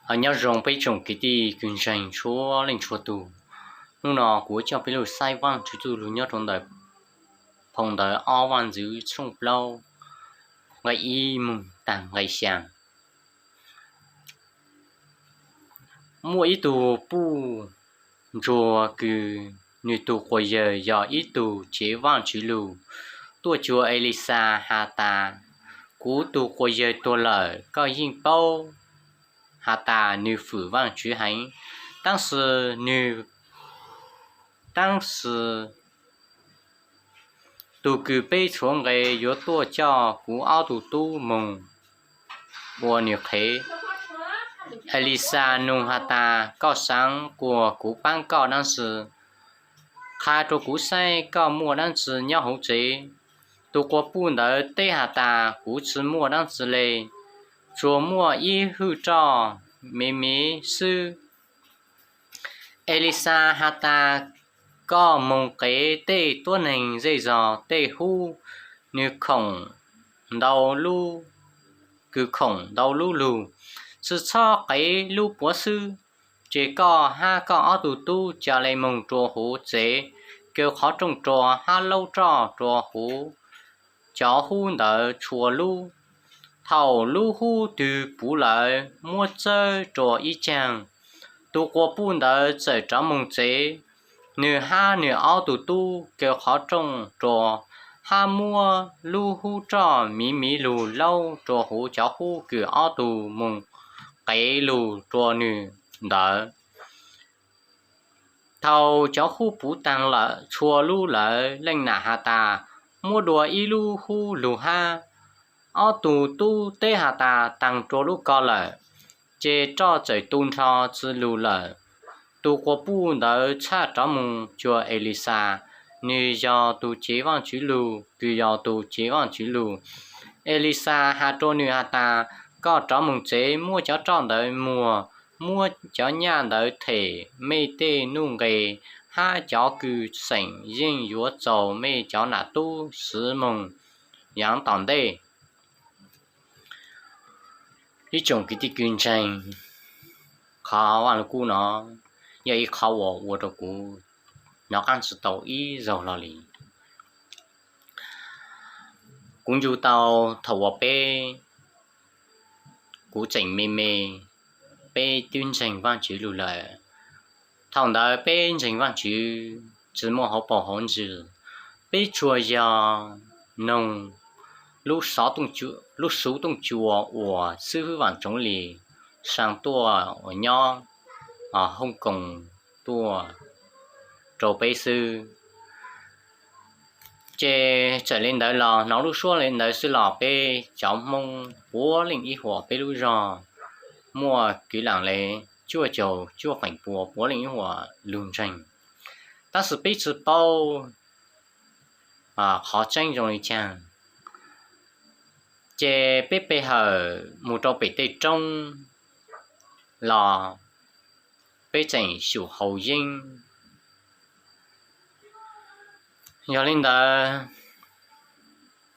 Ho nyob zoo peb tsoom kwv tij kwv ntseeg txhua leej txhua tus. Hnub no kuv coj peb lug saib Vaajtswv txuj lug nyob rua ntawm phoo ntawv ob Vaajntxwv tshooj plaub nqai ib moog taag nqai xyaa. Muaj ib tug puj ntsuag kws nwg tug quas yawg yog ib tug cev Vaajtswv lug tuaj cuag Elixas has tas, kuv tug quas yawg tuag lawm, koj yeej paub has tas nwg fwm Vaajtswv heev, tab sis nwg, tab sis tug kws peb tshuav nqe yuav tuaj coj kuv ob tug tub moog ua nwg qhev. Elixas nug has tas, koj xaav kuas kuv paab koj dlaab tsi? Qha rua kuv saib koj muaj dlaab tsi nyob huv tsev. Tug quas puj ntawd teb has tas, kuv tsi muaj dlaab tsi le, tsuas muaj ib hwj roj me me xwb. Elixas has tas, koj moog qev tej tuab neeg zej zog tej hub, nwg khoom ntau lub, kws khoom ntau lub lug, tsi txhob qev lub puav xwb. Ces koj hab koj ob tug tub ca le moog rua huv tsev, kaw qhov rooj rua hab laub roj rua huv cov hub ntawd txhua lub. Thaum lub hub twg puv lawm, muab txawb rua ib caag. Tug quas puj ntawd txawm rov moog tsev, nwg hab nwg ob tug tub kaw qhov rooj rua hab muab lub hub roj miv miv lug laub rua huv cov hub kws ob tug moog qev lug rua nwg ntawd. Thaum cov hub puv taag lawm txhua lub lawm, leej nam has tas, muab dua ib lub hub lug hab. Ob tug tub teb has tas, taag rua lub ko lawm. Ces roj txawm tu nrho tsi lug lawm. Tug quas puj ntawd txhaj rov moog cuag Elixas, nwg yog tug cev Vaajtswv lug, kws yog tug cev Vaajtswv lug. Elixas has rua nwg has tas, koj rov moog tsev, muab cov roj ntawd muag, muab cov nyaj ntawd them mej tej nuj nqes, hab cov kws xeem yeej yuav txaus mej cov nam tub siv moog yaav tom ntej. Ib tsoom kwv tij kwv ntseeg, qhov Vaaj Lug Kub no yog ib qhov uas ua rua kuv nov qaab tsi tau ib zaug hlo li. Kuv ncu tau thaum uas peb, kuv tseem me me, peb twb ntseeg Vaajtswv lug lawm. Thaum ntawd peb ntseeg Vaajtswv tsi muaj hauv paus hauv ntsis, peb tsuas yog noog lub, lub xuv tooj cua uas xib fwb Vaam Tsoov Lis saa tuaj uas nyob Hooj Koos tuaj rau peb xwb. Ces txawm le ntawd los, hnov lub suab le ntawd xwb los peb cov Hmoob puav leej ib huam, peb lub zog muaj kwv lam le cuaj caug cuaj feem pua puav leej ib huam lug ntseeg. Tab sis peb tsi paub qhov tseeb zoo li caag. Ces peb pe hawm mus rau pem tej roob los peb tseem xyum haus yeeb. Yog li ntawd,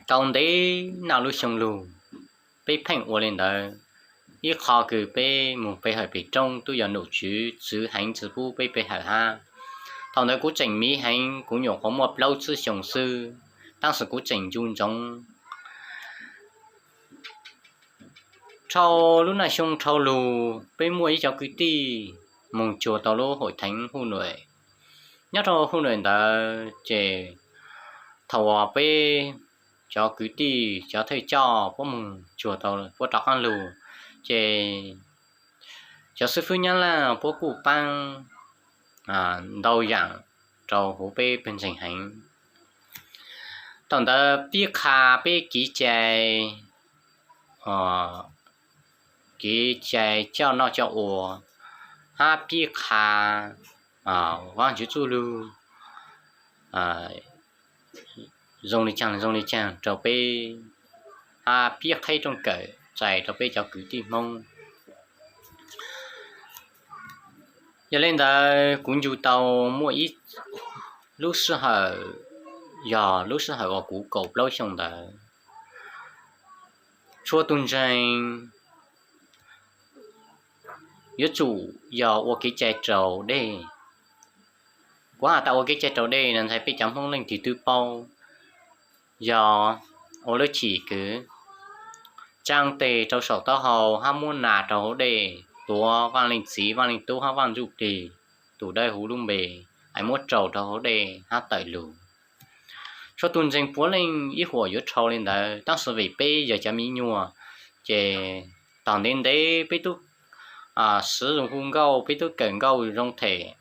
tau ntev naj lub xyoo lug, peb pheej ua li ntawd. Ib qho kws peb mus pe hawm pem roob tub yog nom tswv txwv heev tsi pub peb pe hawm hab. Thaum ntawd kuv tseem miv heev, kuv nyuam qhuav muaj plaub tsib xyoos xwb, tab sis kuv tseem ncu ntsoov. Dhau lub naj xyoo dhau lug, peb muaj ib cov kwv tij mus cuag tau lub hauj theev Huj Nuam. Nyob rau Huj Nuam ntawd ces thaum uas peb cov kwv tij cov thawj coj puab mus cuag tau puab rov qaab lug, ces cov xib fwb Nyab Laj puab kuj paab ntau yaam rau huv peb pawg ntseeg heev. Thaum ntawd pib qha peb kev cai, kev cai coj noj coj ua, hab pib qha Vaajtswv txuj lug zoo li caag zoo li caag rau peb, hab pib qheb rooj kawm txais rau peb cov kwv tij Hmoob. Yog li ntawd kuv ncu tau muaj ib lub sij hawm, yog lub sij hawm uas kuv kaum plaub xyoo ntawd, txhua tug ntseeg yuav tsum yog ua kev cai raus dej. Kuv has tas ua kev cai raus dej no ntshai peb cov Hmoob leej twg twb paub, yog ua lub chim kwv, tsaa tes rau saum taub hau hab muab nas rau hauv dej, tuav Vaaj Leej Txiv, Vaaj Leej Tub hab Vaaj Ntsuj Plig tus dawb huv lub npe, es muab raus rau hauv dej hab tawm lug. Tshuav tug ntseeg puav leej ib huam yuav dhau li ntawd, tab sis vim peb yog cov me nyuam, ces tog ntev ntev peb tub siv zoo hu nkauj, peb tub kawm nkauj zoo them,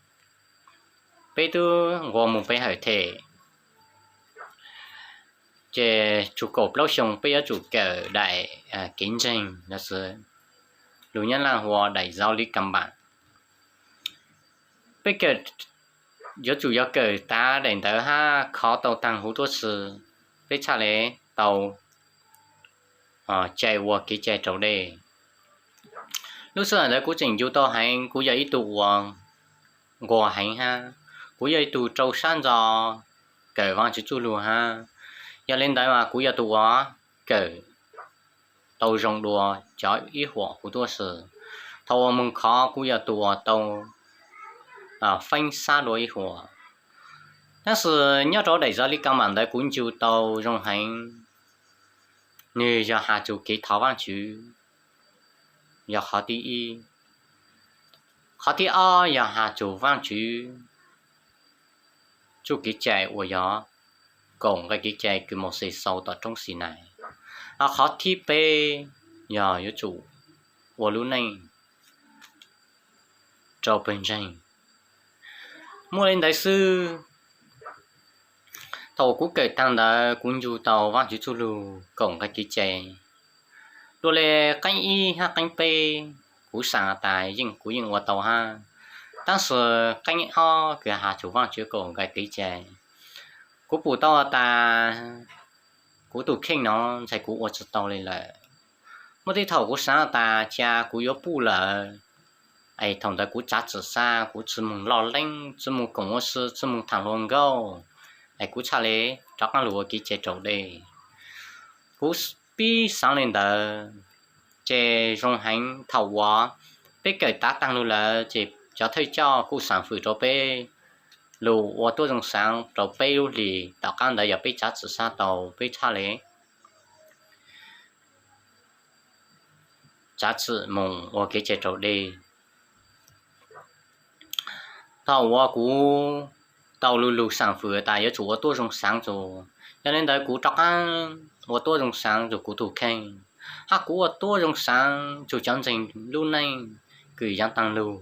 peb tub nquag moog pe hawm them. Ces tsug kaum plaub xyoo peb yuav tsum kawm daim kev ntseeg no xwb, lug Nyab Laj hu ua daim giáo lý căn bản. Peb kawm, yuav tsum yog kawm tav daim ntawd hab khov tau taag huv tuab si, peb txhaj le tau cai ua kev cai raus dej. Lub sij hawm ntawd kuv tseem ncu tau heev, kuv yog ib tug uas nquag heev hab, kuv yog ib tug rau sab ntxov kawm Vaajtswv txuj lug hab. Yog le ntawd mas kuv yog tug uas kawm tau zoo dua cov ib huam huv tuab si. Thaum uas moog khov kuv yog tug uas tau feeb sab dua ib huam. Tab sis nyob rau daim giáo lý căn bản ntawd kuv ncu tau zoo heev. Nwg yog has tsug kev thov Vaajtswv, yog qhov thib ib. Qhov thib ob yog has tsug Vaajtswv txuj kev cai uas yog kaum nqai kev cai kws Mauxes xaus tom roob Xinais. Hos qhov thib peb yog yuav tsum ua lub neej rau pawg ntseeg. Muaj le ntawd xwb, thaum uas kuv kawm taag ntawd kuv ncu tau Vaajtswv txuj lug kaum nqai kev cai. Dua le qeeb ib hab qeeb peb, kuv xaav tas yeej kuv yeej ua tau hab. Tab sis qeeb ob kws has tsug Vaajtswv kaum nqai kev cai, kuv pum tau tas kuv tug kheej no ntshai kuv ua tsi tau le lawm. Muaj tej thaum kuv xaav tas cia kuv yuav puj lawm, es thaum ntawd kuv tsav txim sab, kuv tsi moog loj leeb, tsi moog koom ua si, tsi moog thaam hluas nkauj, es kuv txhaj le rov qaab lug ua kev cai raus dej. Kuv pib xaav le ntawd, ces zoo heev thaum uas peb kawm tav taag lug lawm ces cov thawj coj kuj xaav fwm rau peb lug ua tuab zoo xaav rau peb lub hlis. Tom qaab ntawd yog peb tsav txim sab tau peb txhaj le tsav txim moog ua kev cai raus dej. Thaum uas kuv tau lug lug xaav fwm tas yuav tsum ua tuab zoo xaav txug, yog le ntawd kuv rov qaab ua tuab zoo xaav txug kuv tug kheej, hab kuv ua tuab zoo xaav txug cov ntseeg lub neej kws yaav taag lug.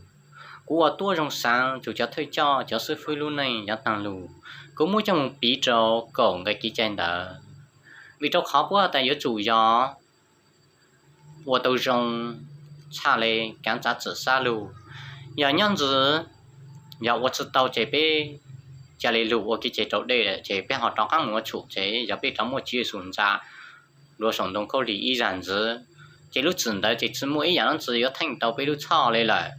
Kuv ua tuab zoo xaav txug cov thawj coj cov xib fwb lub neej yaav taag lug. Kuv muab coj moog piv rau kaum nqai kev cai ntawd, vim rau qhov puab has tas yuav tsum yog ua tau zoo txhaj le kaav tsav txim sab lug. Yog nyob ntxiv, yog ua tsi tau ces peb ca le lug ua kev cai raus dej lawm ces peb ho rov qaab moog ua tshum ces yog peb rov muaj Tswv Yexus ntxa dua saum ntoo khaub lig ib zag ntxiv, ces lub txim ntawd ces tsi muaj ib yaam dlaab tsi yuav theej tau peb lub txhoj le lawm.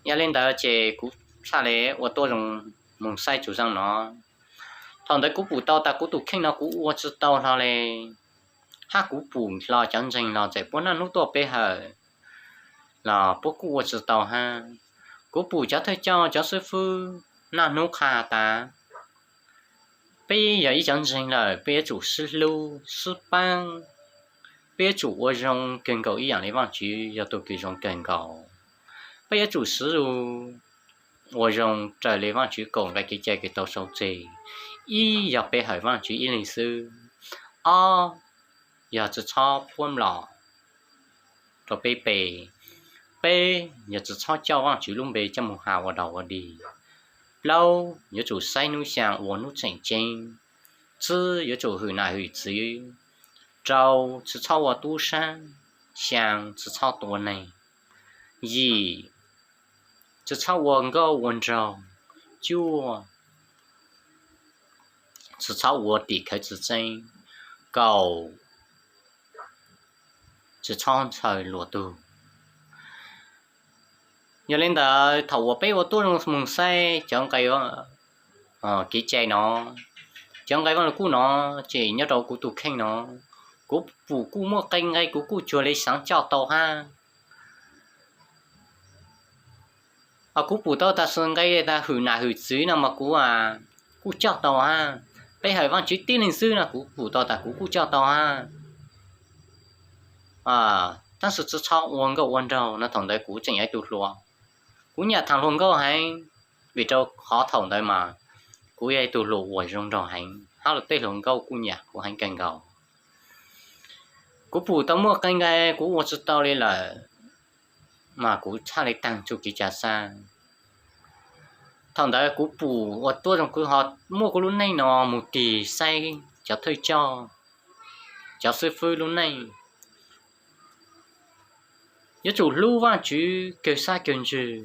Yog le ntawd ces kuv txhaj le ua tuab zoo moog saib txug zaaj no. Thaum ntawd kuv pum tau tas kuv tug kheej no kuv ua tsi tau hlo le, hab kuv pum hlo cov ntseeg los txawm puab naj hnub tuaj pe hawm los puab kuj ua tsi tau hab. Kuv pum cov thawj coj cov xib fwb naj hnub qha tas peb yog ib cov ntseeg lawm peb yuav tsum sib hlub sib paab, peb yuav tsum ua zoo kawg nkaus ib yaam le Vaajtswv yog tug kws zoo kawg nkaus. Peb yuav tsum siv zug ua zoo raws le Vaajtswv kaum nqai kev cai kws tau sau tseg. Ib yog pe hawm Vaajtswv ib leeg xwb. Ob yog tsi txhob puab mlom rau peb pe. Peb yog tsi txhob coj Vaajtswv lub npe coj moog has ua dog ua dig. Plaub yuav tsum saib hnub xyaa ua hnub tseem ceeb. Tsib yuav tsum hwm nam hwm txiv. Rau tsi txhob ua tub saab. Xyaa tsi txhob tua neeg. Yim tsi txhob ua nkauj ua nraug. Cuaj tsi txhob ua tim khawv tsi txeeb. Kaum tsi txhob ntxhawg luag tug. Yog le ntawd thaum uas peb ua tuab zoo moog saib cov nqai kev cai no, cov nqai Vaaj Lug Kub no, ces nyob rau kuv tug kheej no, kuv pum kuj muaj qee nqai kuv kuj cuag le xaav coj tau hab. Kuv pum tau tas xwb nqe tas hwm nam hwm txwv no mas kuv kuj coj tau hab. Pe hawm Vaajtswv tib leeg xwb no kuv pum tau tas kuv kuj coj tau hab. Tab sis tsi txhob ua nkauj ua nraug no, thaum ntawd kuv tseem yog ib tug hluas. Kuv nyam thaam hluas nkauj heev, vim rau qhov thaum ntawd mas kuv yog ib tug hluas uas zoo nraug heev, hab luag tej hluas nkauj kuj nyam kuv heev kawg nkaus. Kuv pum tau muaj qee nqe kuv ua tsi tau li lawm, mas kuv txhaj li taag txuj kev ca xab. Thaum ntawd kuv pum ua tuab zoo kuv ho muaj kuv lub neej no mus tig saib cov thawj coj, cov xib fwb lub neej. Yuav tsum hlub Vaajtswv kawg sab kawg ntswg,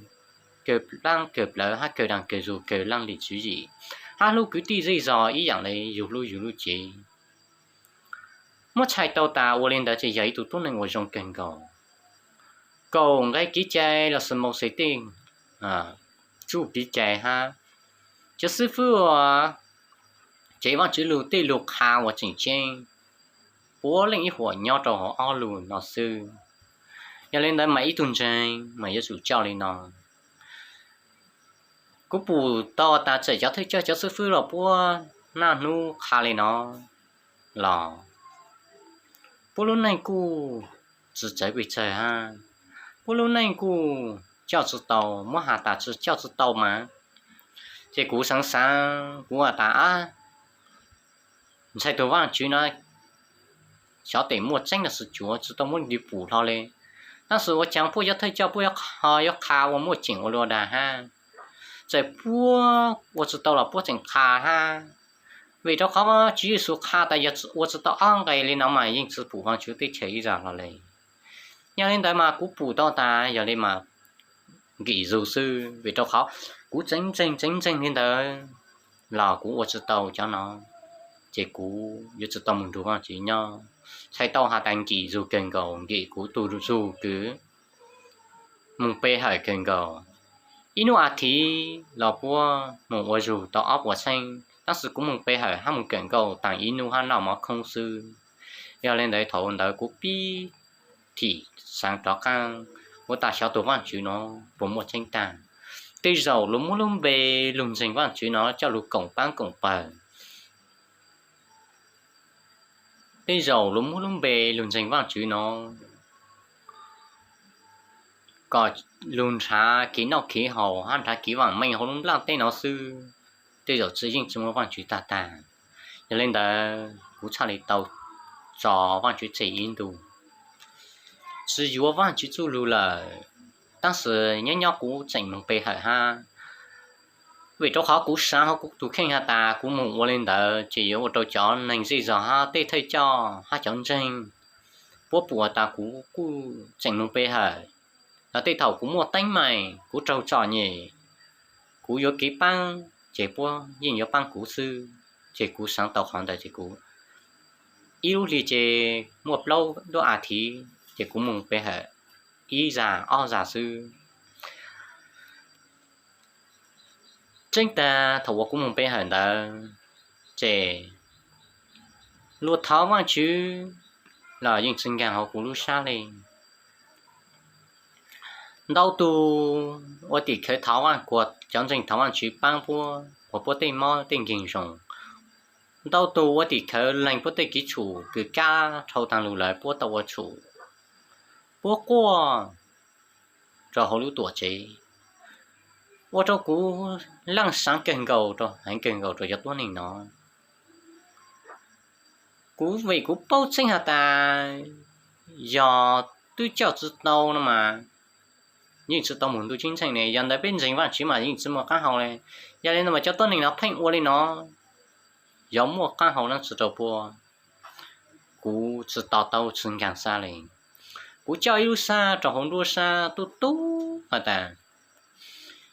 kawg plaab kawg plawv hab kawg daag kawg zug kawg leej li tswv yim, hab hlub kwv tij zej zog ib yaam le yug hlub yug lub cev. Muab txhais tau tas ua li ntawd ces yog ib tug tuab neeg uas zoo kawg nkaus. Kaum nqe kev cai los sis Mauxes tej txuj kev cai hab cov xib fwb uas tsev Vaajtswv lug tej lug qha uas tseem ceeb, puab leej ib huam nyob rau hauv ob lug no xwb. Yog li ntawd mas ib tug ntseeg mas yuav tsum coj li no. Kuv pum tau tas txawm cov thawj coj cov xib fwb los puab naj hnub qha li no los puab lub neej kuj tsi txawv pes tsawg hab, puab lub neej kuj coj tsi tau, muab has tas tsi coj tsi tau mas. Ces kuv xaav xaav kuv has tas, ab, ntshai tug Vaajtswv no xyov tes muaj tseeb los sis cuav, tsi tau muab nti pum hlo li. Tab sis ua caag puab cov thawj coj puab yuav qha ua muaj ceem ua luaj dag hab. Txawm puab ua tsi tau los puab tseem qha hab, vim rau qhov Tswv Yexus qha tas yog ua tsi tau ob nqe li no mas yeej tsi pum Vaajtswv teb chaws ib zag hlo li. Yog li ntawd mas kuv pum tau tas yog li mas nkim zug xwb, vim rau qhov kuv tseev ntseeg tseev ntseeg li ntawd los kuv ua tsi tau cov no, ces kuv yuav tsi tau moog nrug Vaajtswv nyob. Txhais tau has tas nkim zug kawg nkaus, nkim kuv tug zug kws moog pe hawm kawg nkaus. Ib nub a thiv los puab moog ua zug tau ob puas txheeb, tab sis kuv moog pe hawm hab moog kawm nkauj taag ib nub hab noj mov khoob xwb. Yog li ntawd thaum ntawd kuv pib thim xaav rov qaab, kuv tas xyov tug Vaajtswv no puas muaj tseeb tag. Tej zaum luag muab lub npe lug ntseeg Vaajtswv no coj lug koom paab koom pawg. Tej zaum luag muab lub npe lug ntseeg Vaajtswv no kom lug nrhav kev noj kev haus hab nrhav kev vaam meej hauv lub nplaj teb no xwb. Tej zaum tsi yeej tsi muaj Vaajtswv tag tag. Yog li ntawd kuv txhaj li tau tso Vaajtswv tseg ib ntus, tsi yuav Vaajtswv txuj lug lawm. Tab sis nyob nyob kuv tseem moog pe hawm hab, vim rau qhov kuv xaav hauv kuv tug kheej has tas kuv moog ua li ntawd ces yuav ua rau cov neeg zej zog hab tej thawj coj hab cov ntseeg puab pum tas kuv kuj tseem moog pe hawm. Los tej thaum kuv muaj teeb meem, kuv raug txom nyem, kuv yuav kev paab ces puab yeej yuav paab kuv xwb. Ces kuv xaav tau qhov ntawd ces kuv ib lub hli ces muaj plaub lub a thiv ces kuv moog pe hawm ib zag ob zag xwb. Tseeb tag thaum uas kuv moog pe hawm ntawd ces luag thov Vaajtswv los yeej tsi nkaag hauv kuv lub sab li. Ntau tug ua tim khawv thov Vaaj, kuas cov ntseeg thov Vaajtswv paab puab, puab tej mob tej nkeeg zoo. Ntau tug ua tim khawv leeg puab tej kev tshum kws kab dhau taag lug lawm puab tau ua tshum, puab quaj rau hauv lub tuam tsev, ua rau kuv leej xaav kawg nkaus rau, heev kawg nkaus rau cov tuab neeg no. Kuv vim kuv paub tseeb has tas yog twb coj tsi tau no mas yeej tsi tau moog ntuj ceeb tsheej ne. Yog ntawd peb ntseeg Vaajtswv mas yeej tsi muaj qaab hau le. Yog li no mas cov tuab neeg no pheej ua li no, yog muaj qaab hau leej twg rau puab. Kuv tsi to taub tsi nkaag sab li. Kuv coj ib lub sab rau hauv nruab sab tub tub has tas,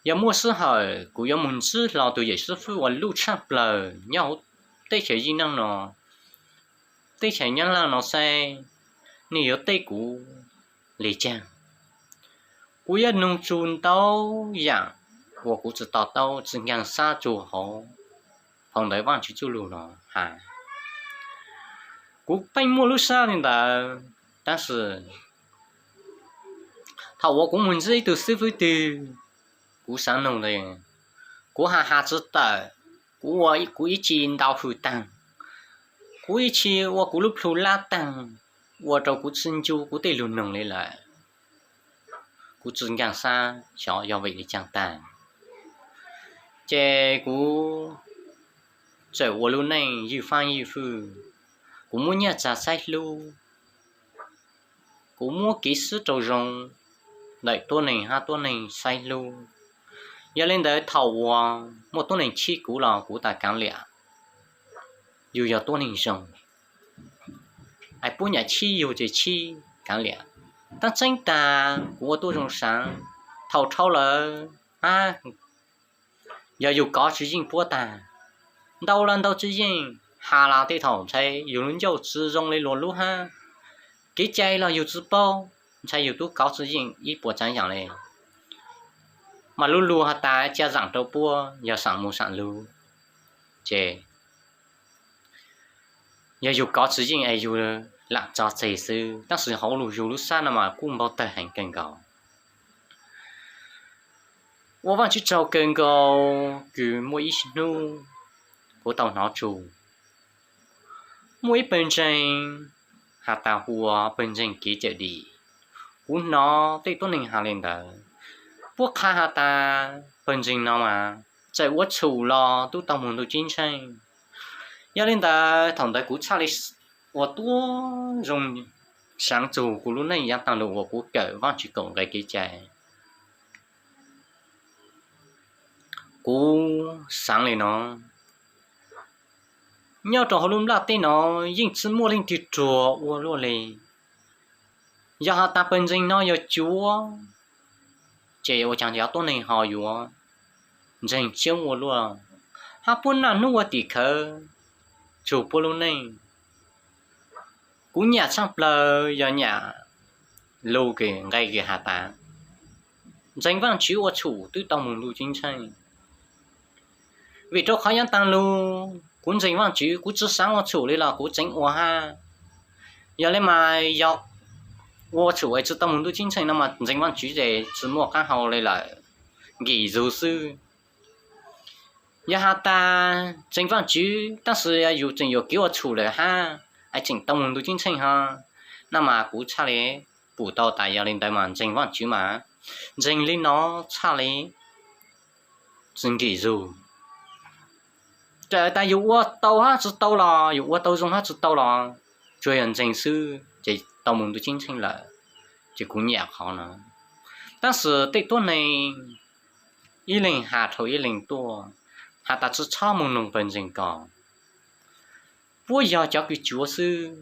yog muaj sij hawm kuv yuav moog ntsib hlo tug yawm xib fwb uas luj tshaj plawg nyob hauv teb chaws Yij Neej no, teb chaws Nyab Laaj no saib nwg yuav teb kuv li caag. Kuv yuav nug txug ntau yaam uas kuv tsi to taub tsi nkaag sab txug hauv phau ntawv Vaajtswv txuj lug no has. Kuv pheej muaj lub sab li ntawd, tab sis thaum uas kuv moog ntsib ib tug xib fwb twg, Kuv xaav nug ntawd, kuv has has tsi tawm, kuv ua kuv ib tsi ntau hws taag, kuv ib tsi ua kuv lub plhu lab taag, ua rau kuv tsi ncu kuv tej lug nug li lawm. Kuv tsi nkaag xaab xyov yog vim li caag taag, ces kuv txawm ua lub neej ywj faab ywj fwj. Kuv muab nyaj txag saib hlub, kuv muab kev sib raug zoo ntawm tuab neeg hab tuab neeg saib hlub. Yog li ntawd thaum uas muaj tuab neeg chib kuv los kuv tas kaav liam, yug yog tuab neeg zoo, es puab nyam chib yug ces chib kaav liam. Taab tseeb tas kuv ua tuab zoo saav, thaum dhau lawm, a, yog yug kov tsi yeej puab taag, ntau los ntau tsi yeej, has los tej thaum ntshai yug lub ncauj tsi zoo li luag lub hab, kev cai los yug tsi paub, ntshai yug tub kov tsi yeej ib puas tsaav yaam li, mas lub lug has tas ca zaam rau puab yog saam moog saam lug, ces yog yug kov tsi yeej es yug laam tso tseg xwb, tab sis hauv lug yug lub sab no mas kuj npau tawg heev kawg nkaus. Ua Vaajtswv tsaug kawg nkaus kws muaj ib hnub kuv tau hnov tsug muaj ib pawg ntseeg has tas hu ua pawg ntseeg kev cawm dim. Kuv hnov tej tuab neeg has li ntawd, puab qha has tas pawg ntseeg no mas txawm ua txhum los tub tau moog ntuj ceeb tsheej. Yog li ntawd thaum ntawd kuv txhaj li ua tuab zoo saav txug kuv lub neej yaav taag lug uas kuv kawm Vaajtswv kaum nqe kev cai. Kuv xaav li no, nyob rau hauv lub nplaj teb no yeej tsi muaj leej twg ruam ua luaj li. Yog has tas pawg ntseeg no yog cuav, ces ua caag cov tuab neeg ho yuav ntseeg coob ua luaj, hab puab naj nub ua tim khawv txug puab lub neej. Kuv nyam tshaj plawg yog nyam lug kws nqe kws has tas ntseeg Vaajtswv ua txhum tub tau moog ntuj ceeb tsheej. Vim rau qhov yaav taag lug kuv ntseeg Vaajtswv, kuv tsi xaav ua txhum li los kuv tseem ua hab. Yog li mas yog ua txhum es tsi tau moog ntuj ceeb tsheej no mas ntseeg Vaajtswv ces tsi muaj qaab hau li lawm, nkim zug xwb. Yog has tas ntseeg Vaajtswv tab sis yus tseem yuam kev ua txhum lawm hab es tseem tau moog ntuj ceeb tsheej ho, no mas kuv txhaj li pum tau tas yog li ntawd mas ntseeg Vaajtswv mas ntseeg li no txhaj li tsi nkim zug. Txawm tas yus ua tau hab tsi tau los, yus ua tau zoo hab tsi tau los, tsuas yog ntseeg xwb ces tau moog ntuj ceeb tsheej lawm, ces kuv nyam qhov no. Tab sis tej tuab neeg ib leeg has dhau ib leeg tuaj, has tas tsi txhob moog noog pawg ntseeg ko, puab yog cov kws cuav xwb.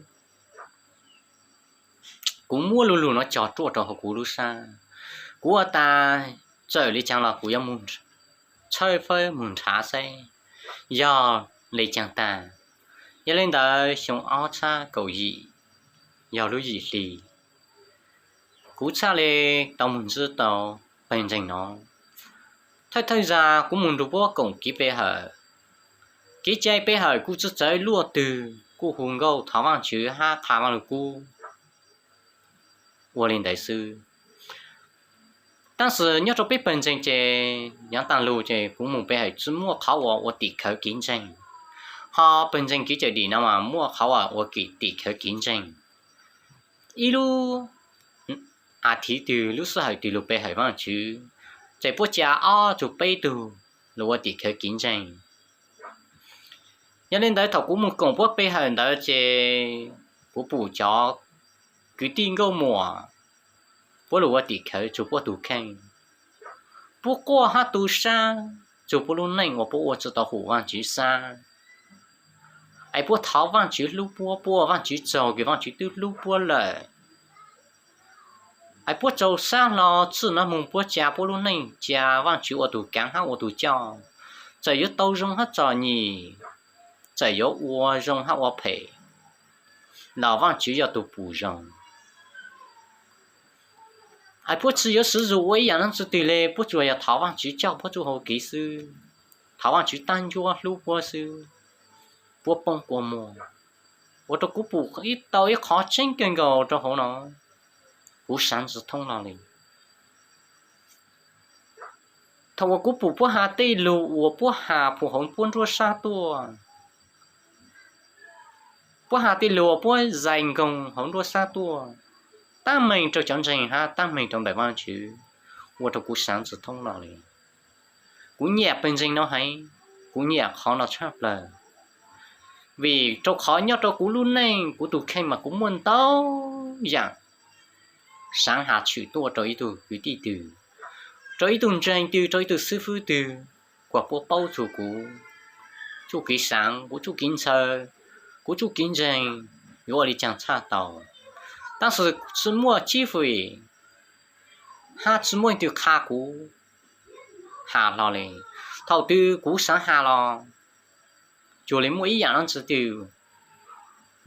Kuv muab lu lug no cog ruaj rau hauv kuv lub sab, kuv ua tas txawm li caag los kuv yuav tshawb fawb moog nrhav saib yog li caag tag. Yog li ntawd xyoo ob txhab kaum yim, yog lub yim hli, kuv txhaj li tau moog ntsib tau pawg ntseeg no. Thawj thawj zag kuv moog nrug puab koom kev pe hawm, kev cai pe hawm kuj tsi txawv luaj twg, kuj hu nkauj thov Vaajtswv hab qha Vaaj Lug Kub ua li ntawd xwb. Tab sis nyob rau peb pawg ntseeg ces yaav taag lug ces kuv moog pe hawm tsi muaj qhov uas ua tim khawv kev ntseeg, ho pawg ntseeg kev cawm dim no mas muaj qhov uas ua tim khawv kev ntseeg. Ib lub a thiv twg lub sij hawm twg lug pe hawm Vaajtswv, ces puab ca ob tug peb tug lug ua tim khawv kev ntseeg. Yog li ntawd thaum kuv moog koom puab pe hawm ntawd ces kuv pum cov kwv tij nkauj muam puab lug ua tim khawv txug puab tug kheej, puab quaj hab tu sab txug puab lub neej uas puab ua tsi tau hum Vaajtswv sab. Es puab thov Vaajtswv hlub puab, puab ua Vaajtswv tsaug kws Vaajtswv twb hlub puab lawm. Es puab tsaug sab hlo txij nub moog puab ca puab lub neej, ca Vaajtswv ua tug kaav hab ua tug coj. Txawm yuav tau zoo hab txom nyem, txawm yuav ua zoo hab ua phem, los Vaajtswv yog tug pum zoo. Es puab tsi yuav swv zug ua ib yaam dlaab tsi twg le, puab tsuas yog thov Vaajtswv coj puab txuj hau kev xwb, thov Vaajtswv taab ncuab hlub puab xwb, puab poob kua muag. Ua rau kuv pum ib tau ib qhov tseeb kawg nkaus rau hauv no, kuv sav tsi thoob lo li. Thaum uas kuv pum puab has tej lug uas puab has pum hauv puab nruab sab tuaj, puab has tej lug uas puab zais nkoos hauv nruab sab tuaj, tab meeg rau cov ntseeg hab tab meeg rau ntawm Vaajtswv, ua rau kuv saav tsi thoob lug li. Kuv nyiam pawg ntseeg no heev, kuv nyiam qhov no tshaj plawg, vim rau qhov nyob rau kuv lub neej kuv tug kheej mas kuv muaj ntau yaam saav has tshwm tuaj rau ib tug kwv tij twg, rau ib tug ntseeg twg, rau ib tug xwb fwb twg, kuas puab paub txug kuv txuj kev saav, kuv txuj kev ntshaw, kuv txuj kev ntseeg yuav ua li caag txhaj tau. Tab sis tsi muaj tsib fim hab tsi muaj leej twg qha kuv has hlo li. Thaum twg kuv saav has los cuag li muaj ib yaam dlaab tsi twg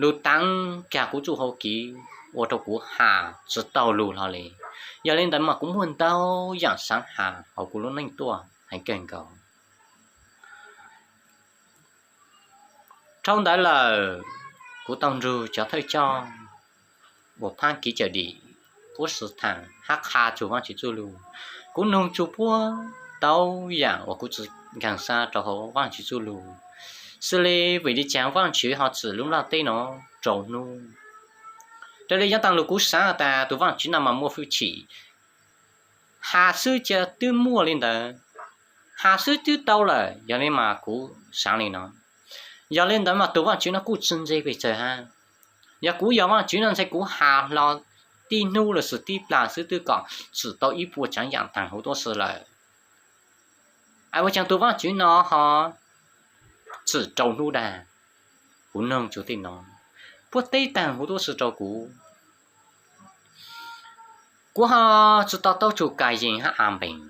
lug taav kag kuv txuj hauv kev ua rau kuv has tsi tau lug hlo li. Yog li ntawd mas kuv muaj ntau yaam saav has hauv kuv lub neej tuaj heev kawg nkaus. Dhau ntawd lawm, kuv tau nrug cov thawj coj uas phaab kev cawm dim, puab sib thaam hab qha txug Vaajtswv txuj lug. Kuv noog txug puab ntau yaam uas kuv tsi nkaag sab rau hauv Vaajtswv txuj lug, xws li vim li caag Vaajtswv ho txwm lub nplaj teb no rau hnub. Raws li yav taag lug kuv saav has tas tug Vaajtswv no mas muaj hwj chim, has xwb ca twb muaj li ntawd, has xwb twb tau lawm, yog li mas kuv saav li no. Yog li ntawd mas tug Vaajtswv no kuj tsi ntse pes tsawg hab. Yog kuv yog Vaajtswv no ntshe kuv has hlo tib hnub los sis tib plag xwb twb kom txwm tau ib puas tsaav yaam taag huv tuab si lawm. Es ua caag tug Vaajtswv no ho txwm rau hnub dag? Kuv noog txug tej no, puab teb taag huv tuab si rau kuv. Kuv ho tsi to taub txug Kayees hab Anpees,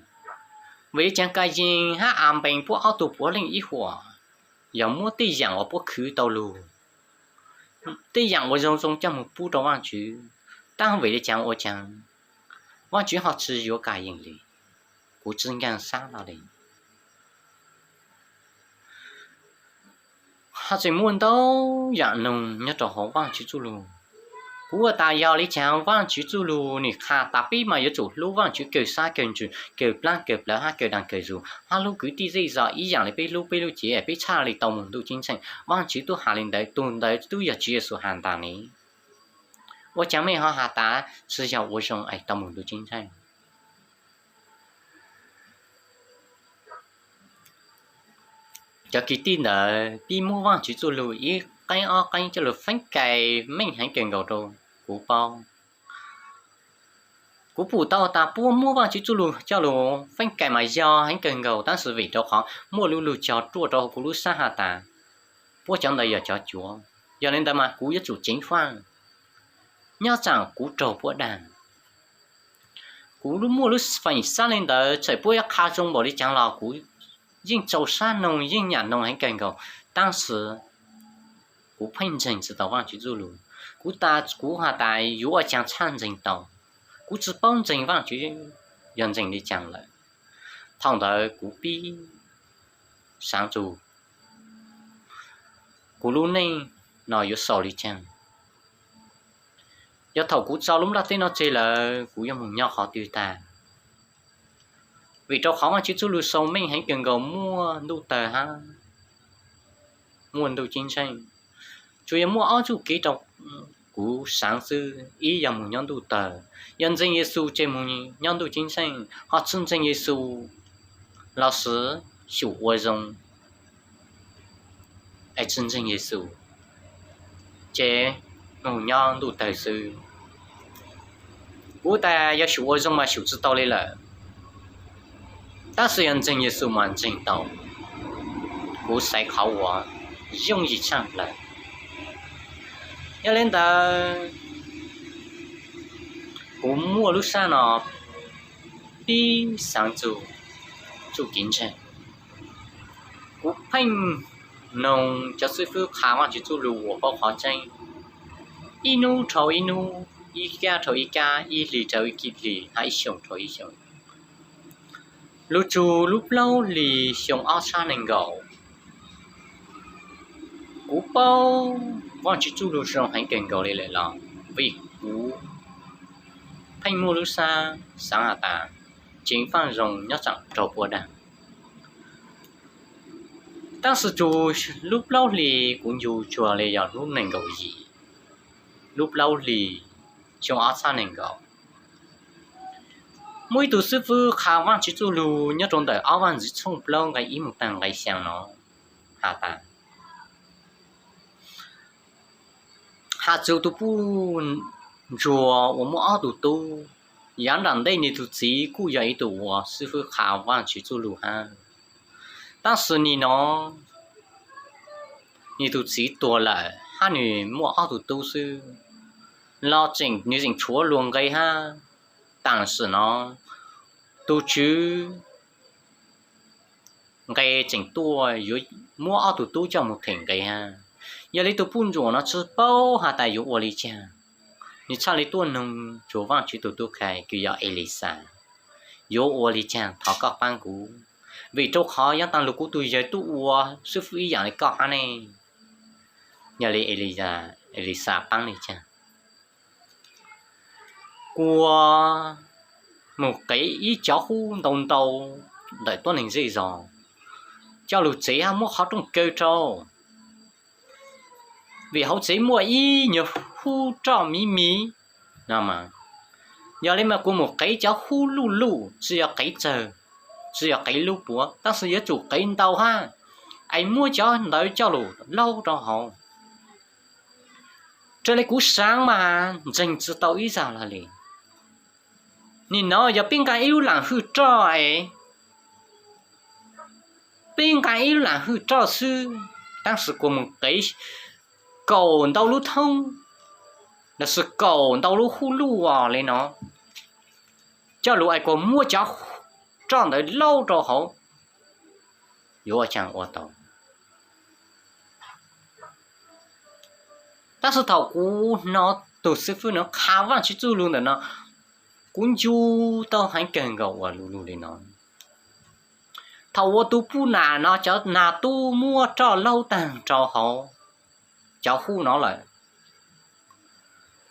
vim li caag Kayees hab Anpees puab ob tug puav leej ib huam, yog muab tej yaam uas puab khwv tau lug, tej yaam uas zoo zoo coj moog pub rau Vaajtswv, tab vim li caag ua caag Vaajtswv ho tsi yuav Kayees li? Kuv tsi nkaag sab hlo li. Ho tseem muaj ntau yaam noog nyob rau hauv Vaajtswv txuj lug. Kuv has tas yog li caag Vaajtswv txuj lug nwg qha tas peb mas yuav tsum hlub Vaajtswv kawg sab kawg ntsws, kawg plaab kawg plawv hab kawg daag kawg zug, hab hlub kwv tij zej zog ib yaam li peb hlub peb lub cev, peb txhaj li tau moog ntuj ceeb tsheej. Vaajtswv tub has li ntawd, tug ntawd tub yog Tswv Yexus has ntag ne. Ua caag mej ho has tas tsi yog ua zoo es tau moog ntuj ceeb tsheej? Cov kwv tij ntawd pib muab Vaajtswv txuj lug ib qeeb ob qeeb coj lug feeb kais meej heev kawg nkaus rau kuv paub. Kuv pum tau tas puab muab Vaajtswv txuj lug coj lug feeb kais mas yog heev kawg nkaus, tab sis vim rau qhov muaj lub lug cog ruaj rau kuv lub sab has tas puab cov ntawd yog cov cuav, yog li ntawd mas kuv yuav tsum ceev faj nyob tsaam kuv raug puab dag. Kuv muaj lub feem xaav li ntawd, txawm puab yuav qha zoo npaum li caag los kuv yeej txaus sab noog, yeej nyam noog heev kawg nkaus, tab sis kuv pheej ntseeg tsi tau Vaajtswv txuj lug. Kuv tas kuv has tas yuav ua caag txhaj ntseeg tau, kuv tsi paub ntseeg Vaajtswv yog ntseeg li caag lawm. Thaum ntawd kuv pib saav txug kuv lub neej no yuav xaus li caag. Yog thaum kuv tso lub nplaj teb no tseg lawm kuv yuav moog nyob qhov twg tag? Vim rau qhov Vaajtswv txuj lug sau meej heev kawg nkaus muaj ntuj tawg hab muaj ntuj ceeb tsheej. Tsuas yog muaj ob txuj kev rau kuv saav xwb, ib yog moog nyob ntuj tawg, yog ntseeg Yexus ces moog nyob ntuj ceeb tsheej, ho tsi ntseeg Yexus los sis xyum ua zoo es tsi ntseeg Yexus ces moog nyob ntuj tawg xwb. Kuv tas yog xyum ua zoo mas xyum tsi tau li lawm, tab sis yog ntseeg Yexus mas ntseeg tau. Kuv xaiv qhov uas yooj yim tshaj plawg. Yog li ntawd, kuv muaj lub sab no pib saav txug txuj kev ntseeg. Kuv pheej noog cov xib fwb qha Vaajtswv txuj lug uas paub qhov tseeb, ib nub dhau ib nub, ib kab dhau ib kab, ib hlis dhau ib hlis, hab ib xyoo dhau ib xyoo. Lug txug lub plaub hlis xyoo ob txhab neeg nkaum, kuv paub Vaajtswv txuj lug zoo heev kawg nkaus li lawm los vim kuv pheej muaj lub sab xaav has tas ceev faj zoo nyob tseem rau puab dag. Tab sis txug lub plaub hlis kuv ncu tsuag li yog lub neeg nkaum yim, lub plaub hlis xyoo ob txhab nees nkaum, muaj ib tug xib fwb qha Vaajtswv txuj lug nyob rau ntawm ob Vaajtswv txhooj plaub nqe ib moog taag nqe xyaa no has tas, has txug tug puj ntsuag uas muaj ob tug tub, yaav nram ntej nwg tug txiv kuj yog ib tug uas xib fwb qha Vaajtswv txuj lug hab. Tab sis nim no nwg tug txiv tuag lawm hab nwg muaj ob tug tub xwb los tseem, nwg tseem tshuav luas nqe hab. Tam sim no tug Tswv nqe tseem tuaj yuav muab ob tug tub coj moog them nqe hab. Yog li tug puj ntsuag no tsi paub has tas yuav ua li caag, nwg txhaj li tuaj noog tsuas Vaajtswv tug tub khai kws yog Elixas, yuav ua li caag thov koj paab kuv, vim rau qhov yaav taag lug kuv tug yawg tuaj ua xib fwb ib yaam li koj hab ne. Yog li Elixas paab li caag? Kuas moog qev ib cov hub ntau ntau ntawm tuab neeg zej zog coj lug txev hab muab qhov rooj kaw rau, vim hauv tsev muaj ib nyuag hub roj miv miv no. Yog li mas kuas moog qev cov hub luj luj, tsi yog qev tsawg, tsi yog qev lub puav, tab sis yuav tsum qev ntau hab, es muab cov ntawd coj lug laub rau hauv. Raws li kuv saav mas ntseeg tsi tau ib zag lug li. Nim no yog peb nqaa ib lub laam hwj roj es, peb nqaa ib lub laam hwj roj xwb, tab sis kuas moog qev kaum ntau lub thoob, los sis kaum ntau lub hub luj li no coj lug es kuas muab cov roj ntawd laub rau hauv, yuav ua caag ua tau? Tab sis thaum kuv hnov tug xib fwb no qha Vaajtswv txuj lug ntawm no, kuv ncu tau heev kawg nkaus ua lug lug li no. Thaum uas tug puj nam no cov nag tub muab roj laub taag rau hauv cov hub no lawm,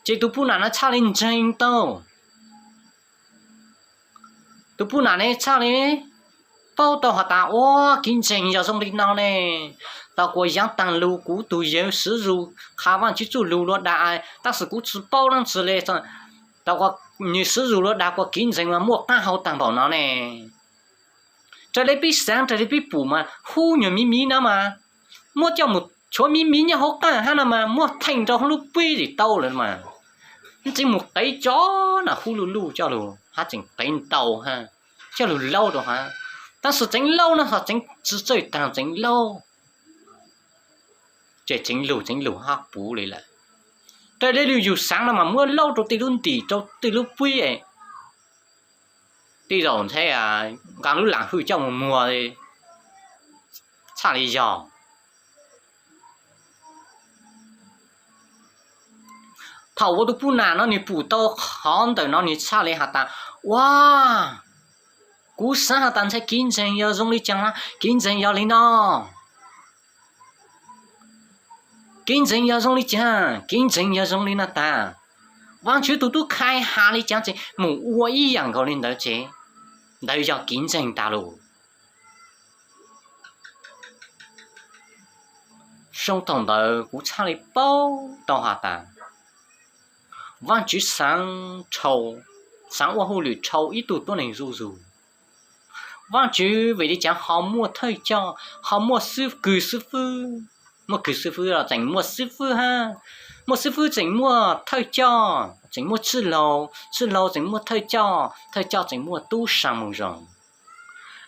ces tug puj nam no txhaj li ntseeg tau. Tug puj nam ne txhaj li paub tau has tas, ua, kev ntseeg yog zoo li no ne. Tau kuas yaav taag lug kuv tug yawg swv zug qha Vaajtswv txuj lug luag dag, tab sis kuv tsi paub dlaab tsi le. Tau kuas nwg swv zug luag dag kuas kev ntseeg mas muaj qaab hau taag npaum no ne. Raws li peb saav, raws li peb pum mas hub nyuag miv miv no mas muab coj moog tshuav miv miv nyob hauv qaaj hab no mas muab theej rau hauv lub peb tes tau lawm mas. Tseem moog qev cov nam hub luj luj coj lug hab tseem qev ntau hab coj lug laub rau hab. Tab sis tseev laub no ho tseev tsi txawj taag tseev laub, ces tseev lug tseev lug hab puv li lawm. Raws li lug yug saav no mas muab laub rau tej lub ntim rau tej lub peb, tej zaum nthe nqaa lub laam hwj coj moog muag txhaj li yog. Thaum uas tug puj nam no nwg pum tau qhov ntawm no nwg txhaj li has tas, ua, kuv xaav has tas ntshai kev ntseeg yog zoo li caag, kev ntseeg yog li no. Kev ntseeg yog zoo li caag? Kev ntseeg yog zoo li no tas, Vaajtswv tug tub khai has li caag ces moog ua ib yaam nkaus li ntawd ces ntawd yog kev ntseeg tas lug. Zoo thaum ntawd kuv txhaj li paub tau has tas, Vaajtswv xaav, xaav ua hauj lwm rhau ib tug tuab neeg zuj zug. Vaajtswv vim li caag ho muaj thawj coj, ho muaj xib, kws xib fwb, muaj kws xib fwb los tseem muaj xib fwb hab, muaj xib fwb tseem muaj thawj coj, tseem muaj tswj laug, tswj laug tseem muaj thawj coj, thawj coj tseem muaj tub saa moog zoo.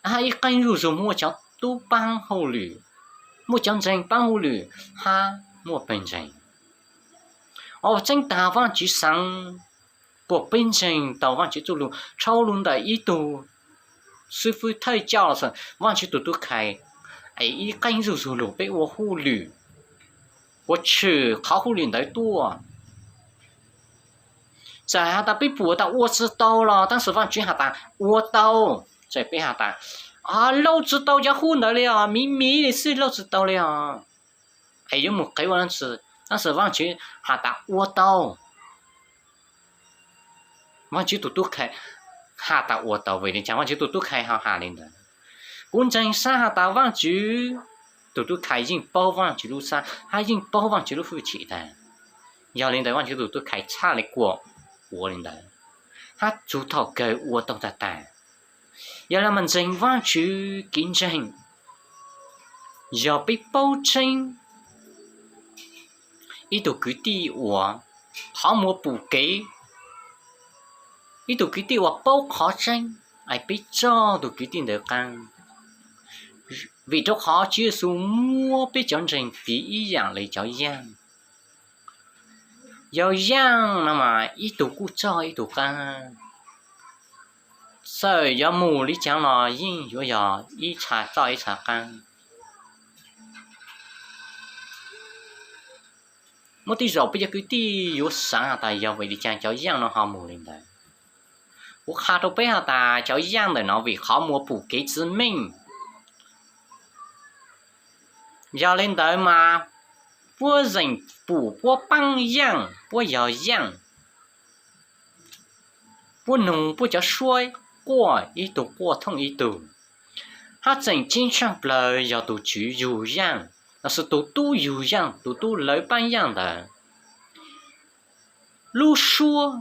Hab ib qeej zuj zug muaj cov tub paab hauj lwm, muaj cov ntseeg paab hauj lwm, hab muaj pawg ntseeg. Ua tseeb tas Vaajtswv xaav kuas peb ntseeg tau Vaajtswv txuj lug rhau lug ntawm ib tug xib fwb thawj coj los Vaajtswv tug tub khai, es ib qeej zuj zug lug peb ua hauj lwm, kuas tshwm qhov hauj lwm ntawd tuaj. Txawm has tas peb pum tas ua tsi tau los tab sis Vaajtswv has tas ua tau. Txawm peb has tas, laub tsi tau cov hub ntawd li os, miv miv li xwb, laub tsi tau li os, es yuav moog qev ua dlaab tsi? Tab sis Vaajtswv has tas ua tau. Vaajtswv tug tub khai, has tas ua tau vim li cas Vajtswv tus tub khai ho has li ntawd. Kuv ntseeg sab has tas Vajtswv tus tub khai yeej paub Vajtswv lub sab, hab yeej paub Vajtswv lub hwj chim tas. Yog li ntawd Vajtswv tus tub khai txhaj li kuam ua li ntawd, hab txug thaum kawg ua tau tag tag. Yog le mas ntseeg Vajtswv kev ntseeg, yog peb paub tseeb ib tug kwv tij uas qhov muag pum kev, ib tug kwv tij uas paub qhov tseeb, es peb tso tus kwv tij ntawd qeeb. Vim rau qhov Tswv Yexus muab peb cov ntseeg piv ib yaam le cov yaaj. Yog yaaj no mas ib tug kuj tso ib tug qeeb. Txawm yuav mus li caag los yeej yuav yog ib txha tso ib txha qeeb. Muaj tej zaum peb cov kwv tij yuav xaav has tas yog vim li cas cov yaaj no ho mus li ntawd. Kuv qha rau peb has tas cov yaaj ntawm no vim qhov muag pum kev tsi meej. Yog li ntawd mas puab zeem pum puab paab yaaj, puab yog yaaj, puab noog puab cov suab quaj ib tug quaj thooj ib tug. Hab tseem ceeb tshaj plaws yog tus Tswv yug yaaj, lossis tus tub yug yaaj, tus tub lawv paab yaaj ntawd lub suab,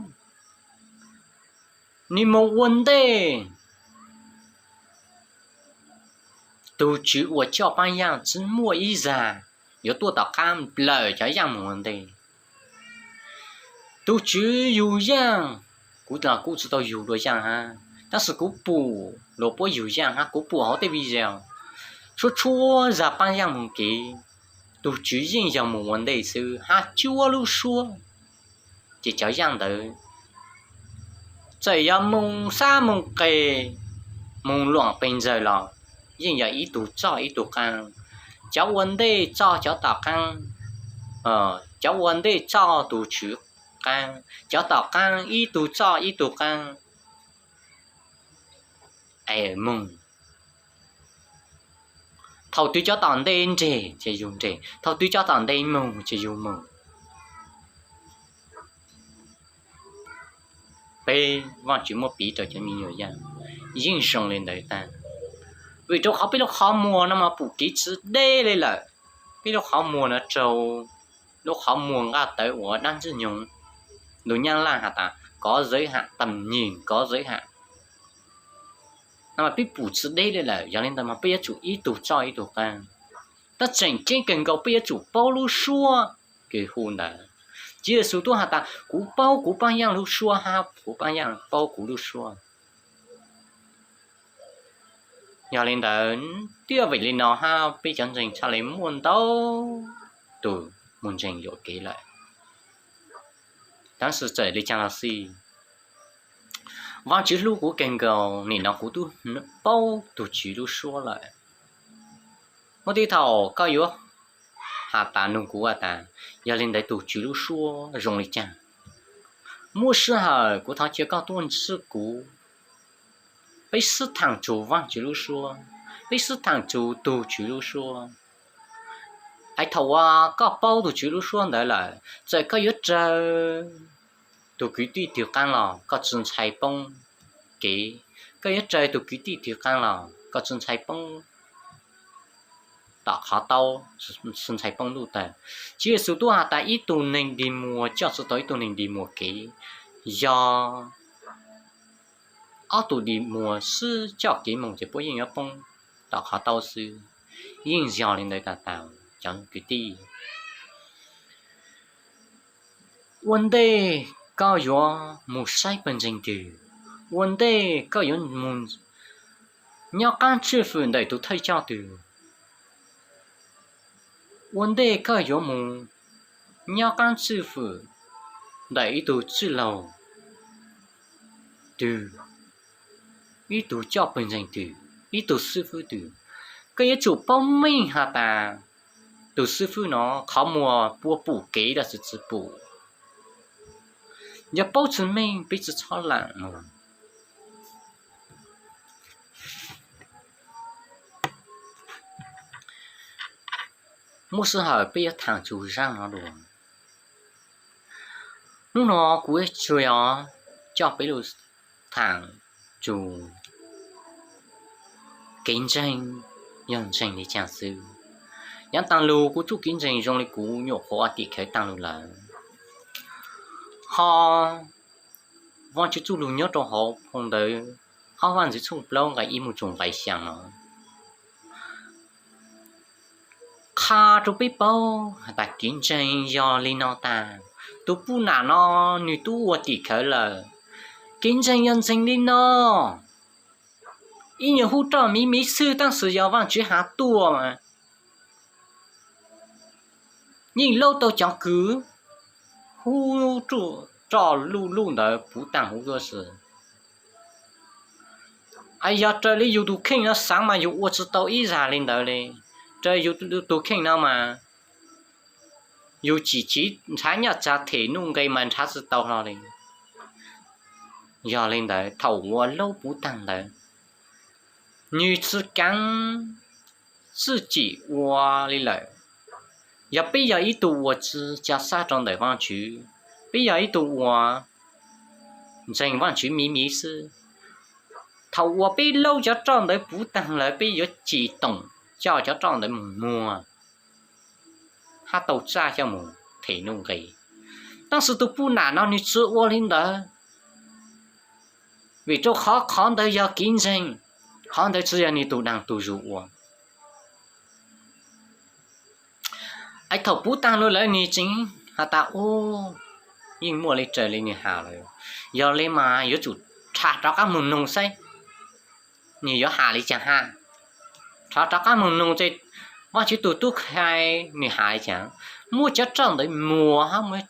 nwg moog ua ntej. Tus Tswv uas coj paab yaaj tsi muaj ib zag yuav tuaj tom qaab nplawm cov yaaj moog ua ntej. Tus Tswv yug yaaj, kuv los kuj tsi tau yug dua yaaj hab, tab sis kuv pum luas puab yug yaaj hab kuv pum hauv tej video txhua txhua zag paab yaaj moog kev, tus Tswv yeej yog moog ua ntej xwb hab cuab lub suab. Ces cov yaaj ntawd txawm yog moog sab moog qes, moog luam pes ntxawg los yeej yog ib tug txoj ib tug qeeb. Cov ua ntej txoj cov tom qeeb, cov ua ntej txoj tus Tswv qeeb, cov tom qeeb ib tug txoj ib tug qeeb. Es moog, thaum twg cov tom ntej nres ces yug nres, thaum twg cov tom ntej moog ces yug moog. Peb Vaajtswv muab piv rau cov me nyuam yaaj yeej zoo li ntawd tag. Vim rau qhov peb lub qhov muag no mas pum kev tsi deb li lawm. Peb lub qhov muag no raug lub qhov muag nqaj tawv uas dab Ntxwg Nyoog lus Nyab Laj has tas có giới hạn, tầm nhìn có giới hạn. No mas peb pum tsi deb li lawm, yog li ntawd mas peb yuav tsum ib tug txoj ib tug qeeb. Tab tseem ceeb kawg nkaus peb yuav tsum paub lub suab kws hu ntawd. Tswv Yexus tub has tas kuv paub kuv paab yaaj lub suab hab kuv paab yaaj paub kuv lub suab. Yog li ntawd, twb vim li no hab peb cov ntseeg txhaj le muaj ntau tug moog ntseeg yuam kev lawm. Tab sis txawm li cas los xij, Vaajtswv hlub kuv kawg nkaus, nim no kuv tub paub tug Tswv lub suab lawm. Muaj tej thaum koj yuav has tas nug kuv has tas, yog li ntawd tug Tswv lub suab zoo li cas? Muaj sij hawm kuv thov caw koj tuaj ntsib kuv, peb sib thaam tsug Vaajtswv lub suab, peb sib thaam tsug tug Tswv lub suab. Es thaum uas koj paub tug Tswv lub suab ntawd lawm, txawm koj yuav raws tug kwv tij twg qeeb los koj tsi ntshai poob kev. Koj yuav raws tug kwv tij twg qeeb los koj tsi ntshai poob, tom qhov taub, tsi ntshai poob ntuj tawg. Tswv Yexus tub has tas ib tug neeg dig muag coj tsi tau ib tug neeg dig muag kev, yog ob tug dig muag sib coj kev moog ces puab yeej yuav poob tom qhov taub xwb. Yeej yog li ntawd tas tas cov kwv tij. Ua ntej koj yuav mus saib pawg ntseeg twg, ua ntej koj yuav mus nyob qaab tswj fwm ntawm tus thawj coj twg, ua ntej koj yuav mus nyob qaab tswj fwm ntawm ib tug tswj laug twg, ib tug coj pawg ntseeg twg, ib tug xib fwb twg, koj yuav tsum paub meej has tas tus xib fwb no qhov muag puab pum kev los tsi pum. Yog paub tsi meej peb tsi txhob laam mus. Muaj sij hawm peb yuav thaam tsug zaaj no dua. Hnub no kuv tsuas coj peb lug thaam tsuj kev ntseeg yog ntseeg li cas xwb. Yav taag lug kuv tsuj kev ntseeg zoo li kuv nyuam qhuav ua tim khawv taag lug lawm. Ho Vaajtswv txuj lug nyob rau hauv phau ntawv Ob Vaj Ntxwv tshooj plaub nqai ib moog txug nqai xyaa no qha rau peb paub has tas kev ntseeg yog li no tag. Tug puj nam no nwg tub ua tim khawv lawm. Kev ntseeg yog ntseeg li no, ib nyuas hub roj miv miv xwb tab sis yog Vaajtswv has tuaj mas yeej laub tau cov kws hub roj luj luj ntawd puv taag huv tuab si. Yog raws li yug tug kheej no xaav mas yug ua tsi tau ib zag li ntawd li. Raws yug tug kheej no mas yug tsim tsiv nrhav nyaj txag them nuj nqes mas nrhav tsi tau hlo li. Yog li ntawd thaum uas laub puv taag ntawd, nwg tsi kaav txuj tsim ua li lawm. Yog peb yog ib tug uas tsi ca sab rau ntawm Vaajtswv, peb yog ib tug uas ntseeg Vaajtswv miv miv xwb, thaum uas peb laub cov roj ntawd puv taag lawm peb yuav tsim toom coj cov roj ntawd moog muag hab tau txaj coj moog them nuj nqes. Tab sis tug puj nam no nwg tsi ua li ntawd, vim rau qhov qhov ntawd yog kev ntseeg, qhov ntawd tsi yog nwg tug daag tug zug ua. Es thaum puv taag lug lawm nwg tseem has tas, Ub, yeej muaj li raws li nwg has lawm. Yog li mas yuav tsum rha rov qaab moog noog saib nwg yuav has li caag hab. Rha rov qaab moog noog ces Vaajtswv tug tub khai nwg has li caag, muab cov roj ntawd muag hab muab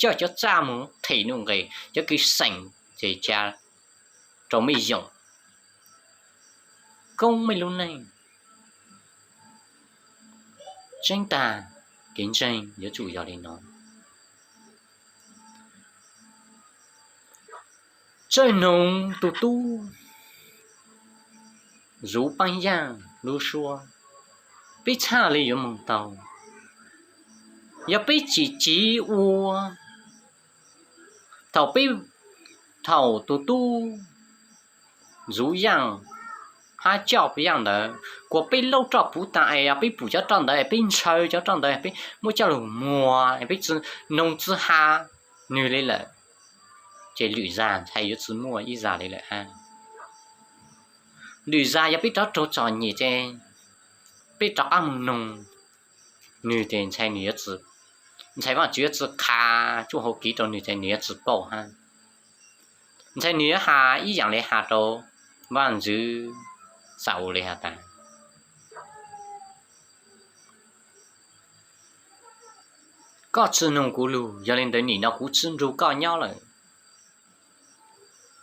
coj cov txaj moog them nuj nqes, cov kws seem ces ca rau mej yoom, koob mej lub neej. Tseeb tag, kev ntseeg yuav tsum yog li no. Txawj noog tug tub zuv paab yaaj lub suab, peb txhaj li yuav moog tau. Yog peb tsim tsiv ua, thaum peb, thaum tug tub zuv yaaj hab coj yaaj ntawd, kuas peb laub roj puv taag es peb pum cov roj ntawd es peb ntshaw cov roj ntawd, peb muab coj lug muag es peb tsi noog tsi has nwg li lawm, ces lwm zag ntshai yuav tsi muaj ib zag li lawm hab. Lwm zag yog peb rov raug txom nyem ces peb rov qaab moog noog nwg ces ntshai nwg yuav tsi, ntshai Vaajtswv yuav tsi qha txuj hau kev rau nwg ces nwg yuav tsi paub hab. Ntshai nwg yuav has ib yaam le has rau Vaajtswv Xa-ules has tas, Koj tsi noog kuv lug, yog li ntawd nim no kuv tsi nrug koj nyob lawm,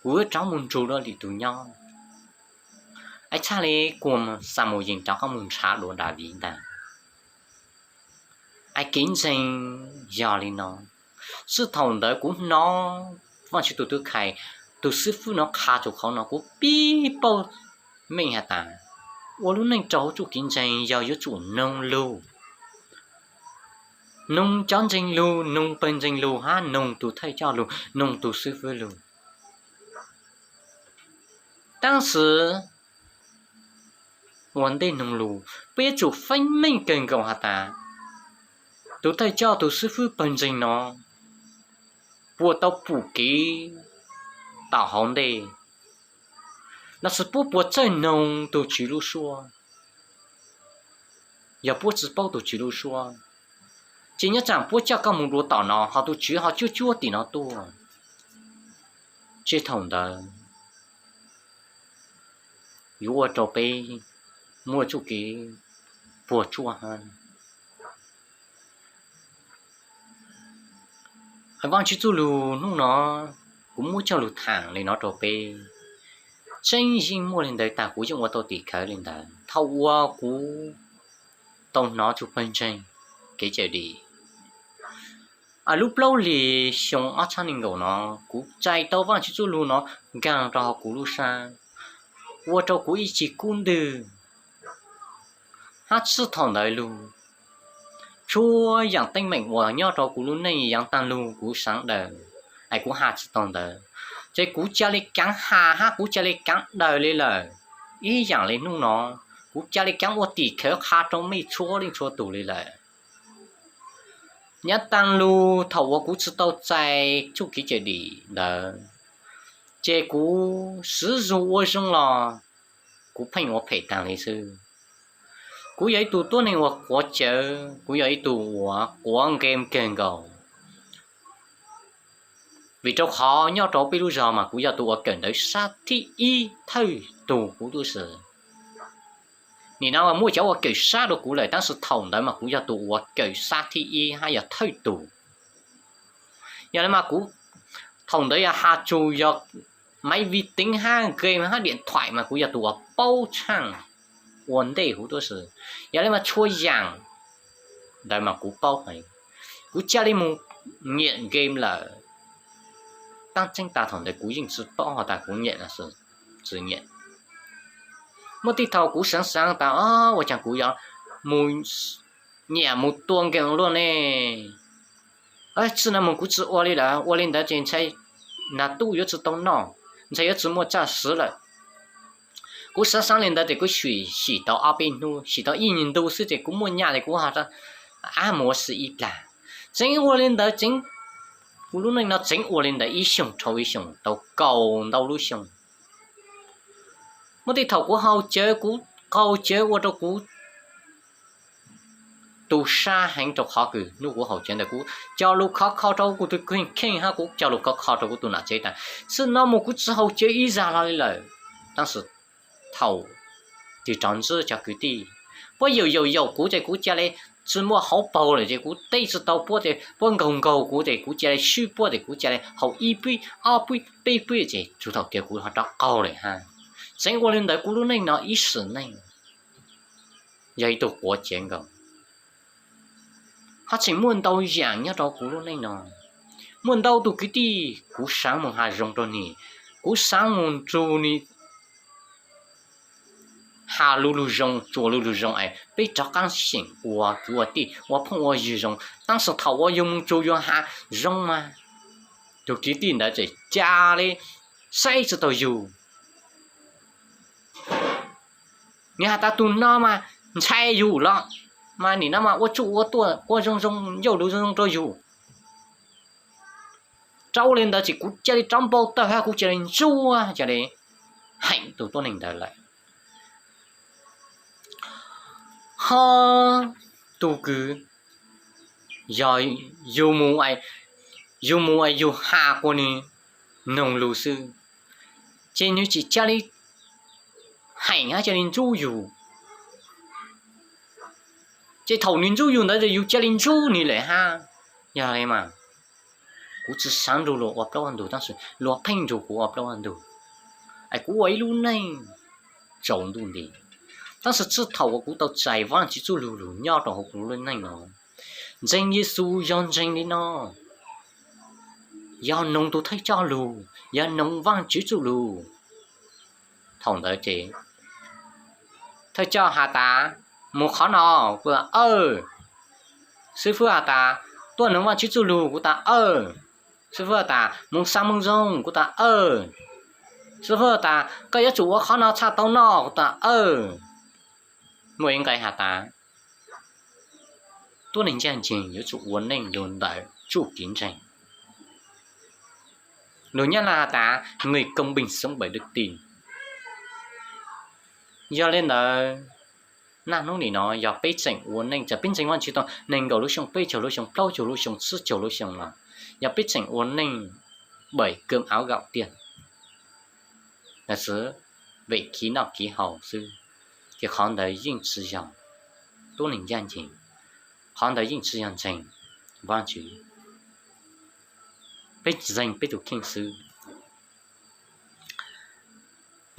kuv yuav rov moog nrug dua lwm tug nyob. Es txhaj li kuas Xamuyees rov qaab moog nrhav dua Daviv ntag. Es kev ntseeg yog li no. Txij thaum ntawd kuv hnov Vaajtswv tug tub khai, tug xwb fwb no qha txug qhov no kuv pib paub meej has tas, ua lub neej rau hauv txuj kev ntseeg yog yuav tsum noog lug. Noog cov ntseeg lug, noog pawg ntseeg lug hab noog tug thawj coj lug, noog tug xwb fwb lug. Tab sis ua ntej noog lug, peb yuav tsum feeb meej kawg nkaus has tas, tug thawj coj tug xwb fwb pawg ntseeg no puas tau pum kev tom hauv ntej, los sis puab puas txawj noog tug Tswv lub suab. Yog puab tsi paub tug Tswv lub suab, ces nyob tsaam puab coj koj moog dua tom no, ho tug Tswv ho cuab cuab tim no tuaj. Txij thaum ntawd yuav ua rau peb muaj txuj kev puas tsuaj hab. Vaajtswv txuj lug nub no, kuv muab coj lug thaam le no rau peb, tseeb yeej muaj le ntawd tag, kuv yeej ua tau tim khawv le ntawd thaum uas kuv tau hnov txug pawg ntseeg kev cawm dim. Lub plaub hlis xyoo ob txhab neeg nkaum no, kuv txais tau Vaajtswv txuj lug no nkaag rau hauv kuv lub sab, ua rau kuv ib txhis kub ntwg hab txij thaum ntawd lug, txhua yaam teeb meem uas nyob rau kuv lub neej yaav taag lug kuv saav daws, es kuv has tsi tau ntawd. Ces kuv ca li kaav has hab kuv ca li kaav daws li lawm. Ib yaam li nub no, kuv ca li kaav ua tim khawv qha rua mej txhua leej txhua tug li lawm. Nyav taag lug thaum uas kuv tsi tau txais txuj kev cawm dim ntawd, ces kuv swv zug ua zoo los kuv pheej ua phem taag li xwb. Kuv yog ib tug tuab neeg uas quav cawv, kuv yog ib tug uas quav game kawg nkaus. Vim rau qhov nyob rau peb lub zog mas kuv yog tus uas kawm ntawv sab thib ib thawj tug huv tib si. Nim no mas muaj cov uas kawm sab dua kuv lawm, tab sis thaum ntawd mas kuv yog tus uas kawm sab thib ib hab yog thawj tug. Yog le mas kuv thaum ntawd yog has txug yog maiv vi teev hab game hab diam thaim mas kuv yog tus uas paub tshaaj ua ntej huv tib si. Yog le mas txhua yaam ntawd mas kuv paub heev. Kuv ca li mus nyiam game lawm. Taab tseeb tas thaum ntawd kuv yeej tsi paub has tas kuv nyiam los tsi nyiam. Muaj tej thaum kuv xaav xaav tas, ua caag kuv yuav mus nyiam mus tua game luaj ne? Txij no mus kuv tsi ua li lawm, ua li ntawd ces ntshai nas tuj yuav tsi tau noj, ntshai yuav tsi muaj tsaj swv lawm. Kuv xaav xaav li ntawd tes kuv sim, sim tau ob peb hnub, sim tau ib nyuag ntu xwb ces kuv muaj nyaj tes kuv ho ab mus ua si ib plag. Tseev ua li ntawd tseev, kuv lub neej no tseev ua li ntawd ib xyoos dhau ib xyoos tau kaum ntau lub xyoo. Muaj tej thaum kuv haus cawv, kuv qaug cawv ua rau kuv tu sab heev rau qhov kws hnub kuv haus cawv ntawd kuv cog lus khov kho rau kuv tus kheej kheej hab kuv cog lus khov kho rau kuv tus nam tsev tas, txij no mus kuv tsi haus cawv ib zag hlo li lawm. Tab sis thaum twg rov ntsib cov kwv tij, puab yaum yaum yaum kuv ces kuv ca le tsi muaj hauv paug lawm ces kuv teb tsi tau puab ces puab nkaug nkaug kuv ces kuv ca le swb puab ces kuv ca le haus ib pib ob pib peb pib ces txug thaum kawg kuv ho rov qaug lawm hab. Tseev ua li ntawd kuv lub neej no ib sim neej yog ib tug quav cev nkaus. Hab tseem muaj ntau yaam nyob rau kuv lub neej no. Muaj ntau tug kwv tij kuv xaav mus has zoo rau nwg, kuv xaav mus nrug nwg has lug lug zoo, tsuas lug lug zoo es peb rov qaab xyeem ua kwv ua tij ua phooj ua ywg zoo. Tab sis thaum uas yug mus tsuas yug has zoo mas tug kwv tij ntawd tseem ca le saib tsi taug yug. Nwg has tas tug no mas ntshai yug los mas nim no mas ua tsuj ua tuaj ua zoo zoo ncauj lug zoo zoo rau yug. Rov ua li ntawd ces kuv ca le rov npau tawg hab kuv ca le ntsuab ca le heem tug tuab neeg ntawd lawm. Ho tug kws yog yug mus, yug mus yug has kuas nwg noog lug xwb, ces nwg tseem ca le heem hab ca le ntsuab yug. Ces thaum nwg ntsuab yug ntawd yug ca le ntsuab nwg lawm hab. Yog le mas kuv tsi xaav nrug luag ua plaub ua ntug tab sis luag pheej nrug kuv ua plaub ua ntug es kuv ua ib lub neej tsaus ntuj nti. Tab sis txij thaum uas kuv tau txais Vaajtswv txuj lug lug nyob rau hauv kuv lub neej no, ntseeg Yexus yog ntseeg li no, yog noog tus thawj coj lug, yog noog Vaajtswv txuj lug. Thaum ntawd ces thawj coj has tas, mus qhov no, kuv tas aw. Xib fwb has tas, tuaj noog Vaajtswv txuj lug, kuv tas aw. Xib fwb has tas, mus xa moo zoo, kuv tas aw. Xib fwb has tas, koj yuav tsum ua qhov no txhaj tau noj, kuv tas aw. Muaj ib nqe has tas, tuab neeg ncaj nceeg yuav tsum ua neej lug ntawm txuj kev ntseeg. Lug Nyab Laj has tas, người công bình sống bởi đức tin. Yog le ntawd, naj hnub nim no yog peb tseem ua neej, txawm peb ntseeg Vaajtswv tau nees nkaum lub xyoo, peb caug lub xyoo, plaub caug lub xyoo, tsib caug lub xyoo los, yog peb tseem ua neej bởi cơm áo gạo tiền, lossis vem kev noj kev haus xwb, ces qhov ntawd yeej tsi yog tuab neeg ncaj nceeg, qhov ntawd yeej tsi yog ntseeg Vaajtswv. Peb ntseeg peb tus kheej xwb.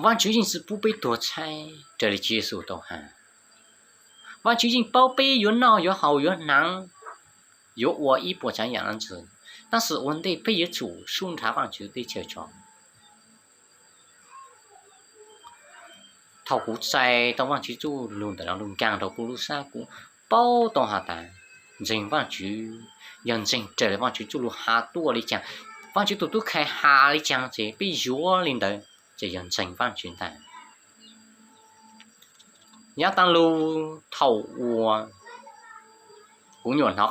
Vaajtswv yeej tsi pub peb tuag tshaib raws li Tswv Yexus tau has. Vaajtswv yeej paub peb yuav noj yuav haus yuav hnav, yuav ua ib puas tsaav yaam dlaab tsi, tab sis ua ntej peb yuav tsum sub nrhav Vaajtswv teb chaws tso. Thaum kuv txais tau Vaajtswv txuj lug ntawm no lug nkaag rau kuv lub sab, kuv paub tau has tas ntseeg Vaajtswv yog ntseeg raws li Vaajtswv txuj lug has tuaj li caag. Vajtswv tus tub khai has li cas ces peb yuav li ntawd, ces yog ntseeg Vajtswv ntag. Yav taag lug thaum uas kuv nyuam hnov,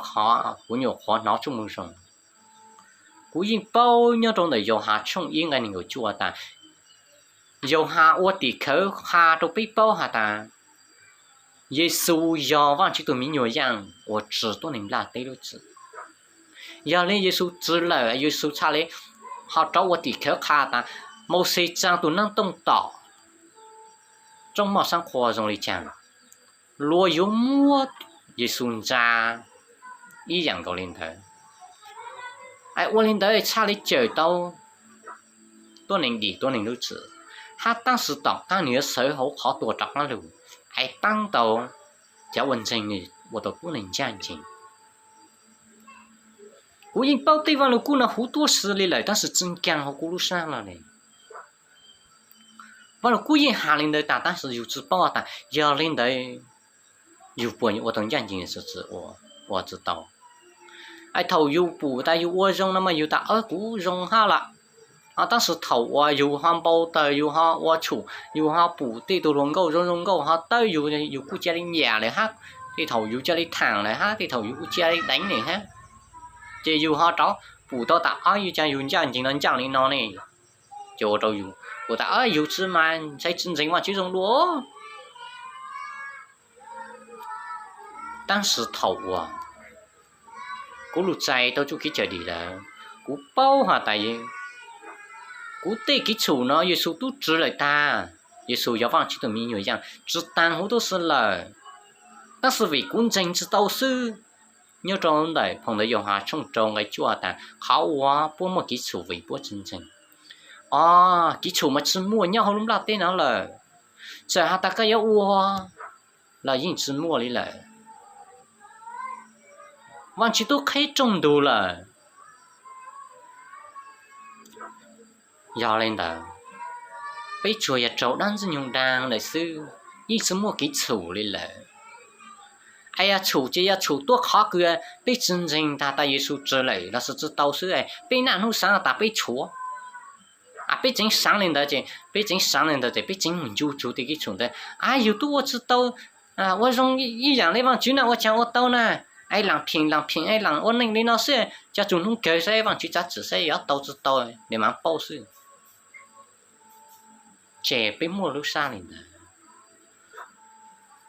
kuv nyuam qhuav hnov tsooj moo zoo, kuv yeej paub nyob rau ntawm Yauhas tshooj ib nqai nees nkaum cuaj tas, Yauhas ua tim khawv qha rau peb paub has tas Yexus yog Vajtswv tus miv nyuam yaaj uas tsi tuab neeg nplaj teb lub txim. Yog le Yexus tsi lawm, Yexus txhaj le ho rov ua tim khawv qha tas Mauxes tsaa tus naab tooj tom rooj moj saab qhua zoo li caag, luag yuav muab Yexus ntsaa ib yaam nkaus li ntawd. Es ua li ntawd txhaj le cawm tau tuab neeg dim tuab neeg lub txim, hab taab sis tom qaab nwg yuav sawv hauv qhov tuag rov qaab lug, es taab tau cov uas ntseeg nwg ua tau tuab neeg ncaaj nceeg. Kuv yeej paub tej Vaaj Lug Kub no huv tuab si li lawm, taab sis tsi nkaag huv kuv lub sab lug le. Vaaj Lug Kub yeej has li ntawd tas, taab sis yug tsi paub tas yog li ntawd yug puas ua tau ncaaj nceeg, tsi ua tsi tau. Es thaum yug pum tas yug ua zoo no mas yug tas kuv zoo hab lawm. Taab sis thaum uas yug ho npau taws, yug ho ua tshum, yug ho pum tej tug hluas nkauj zoo zoo nkauj ho tawb yug, yug kuj ca le nyam lawm hab, tej thaum yug ca le thaam lawm hab, tej thaum yug kuj ca le deev lawm hab, ces yug ho rov pum tau tas o, yug caag yug ncaaj nceeg no ncaaj li no ne, ces ua rau yug ua tas yug tsi mas ntshai tsi ntseeg Vaajtswv zoo dua. Taab sis thaum uas kuv lug txais tau txuj kev cawm dim lawm, kuv paub has tas kuv tej kev txhum no Yexus tub ris lawm tag. Yexus yog Vaajtswv tus miv nyuam yaaj tsi taag huv tuab si lawm, taab sis vim kuv ntseeg tsi tau xwb. Nyob rau ntawm phoo ntawv Yauhas tshooj rau nqai cuaj tas qhov uas puab muaj kev txhum vim puab tsi ntseeg. O, kev txhum mas tsi muaj nyob huv lub nplaj teb no lawm. Txawm has tas koj yuav ua los yeej tsi muaj li lawm. Vaajtswv tub qheb rooj ntug lawm. Yog le ntawd, peb tsuas yog raug dlaab ntxwg nyoog daa lawm xwb, yeej tsi muaj kev txhum li lawm. Es yog txhum ces yog txhum tuab qhov kws peb tsi ntseeg tas tas Yexus ris lawm los sis tsi tau xwb, peb naj hnub xaav tas peb tshuav. Peb tseev xaav le ntawd ces, peb tseev xaav le ntawd ces peb tseev mus ncu tsug tej kev txhum ntawd. A, yug tub ua tsi tau, ua zoo ib yaam le Vaajtswv na, ua caag ua tau na, es laam pheem laam pheem es laam ua neej li no xwb, cov txug hnub kawg saib Vaajtswv txav txim saib yuav tau tsi tau, niam mav paub xwb. Ces peb muaj lub sab li ntawd.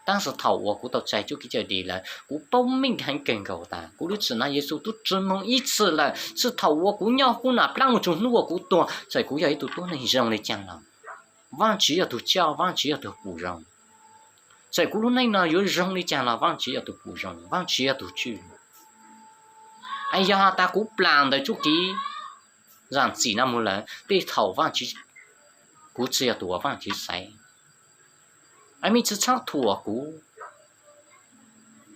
Taab sis thaum uas kuv tau txais txuj kev cawm dim lawm, kuv paub meej heev kawg nkaus tas kuv lub txim no Yexus tub ris moog ib txhis lawm. Txij thaum uas kuv nyob huv nam plaab mus txug hnub uas kuv tuag, txawm kuv yog ib tug tuab neeg zoo li caag los Vaajtswv yog tug coj, Vaajtswv yog tug pum zoo. Txawm kuv lub neej no yuav zoo li caag los Vaajtswv yog tug pum zoo, Vaajtswv yog tug tswj. Es yog has tas kuv plam ntawm txuj kev zaam txim no mus lawm, tej thaum Vaajtswv, kuv tsi yog tug uas Vaajtswv xaiv. Es mej tsi txhob thuam kuv,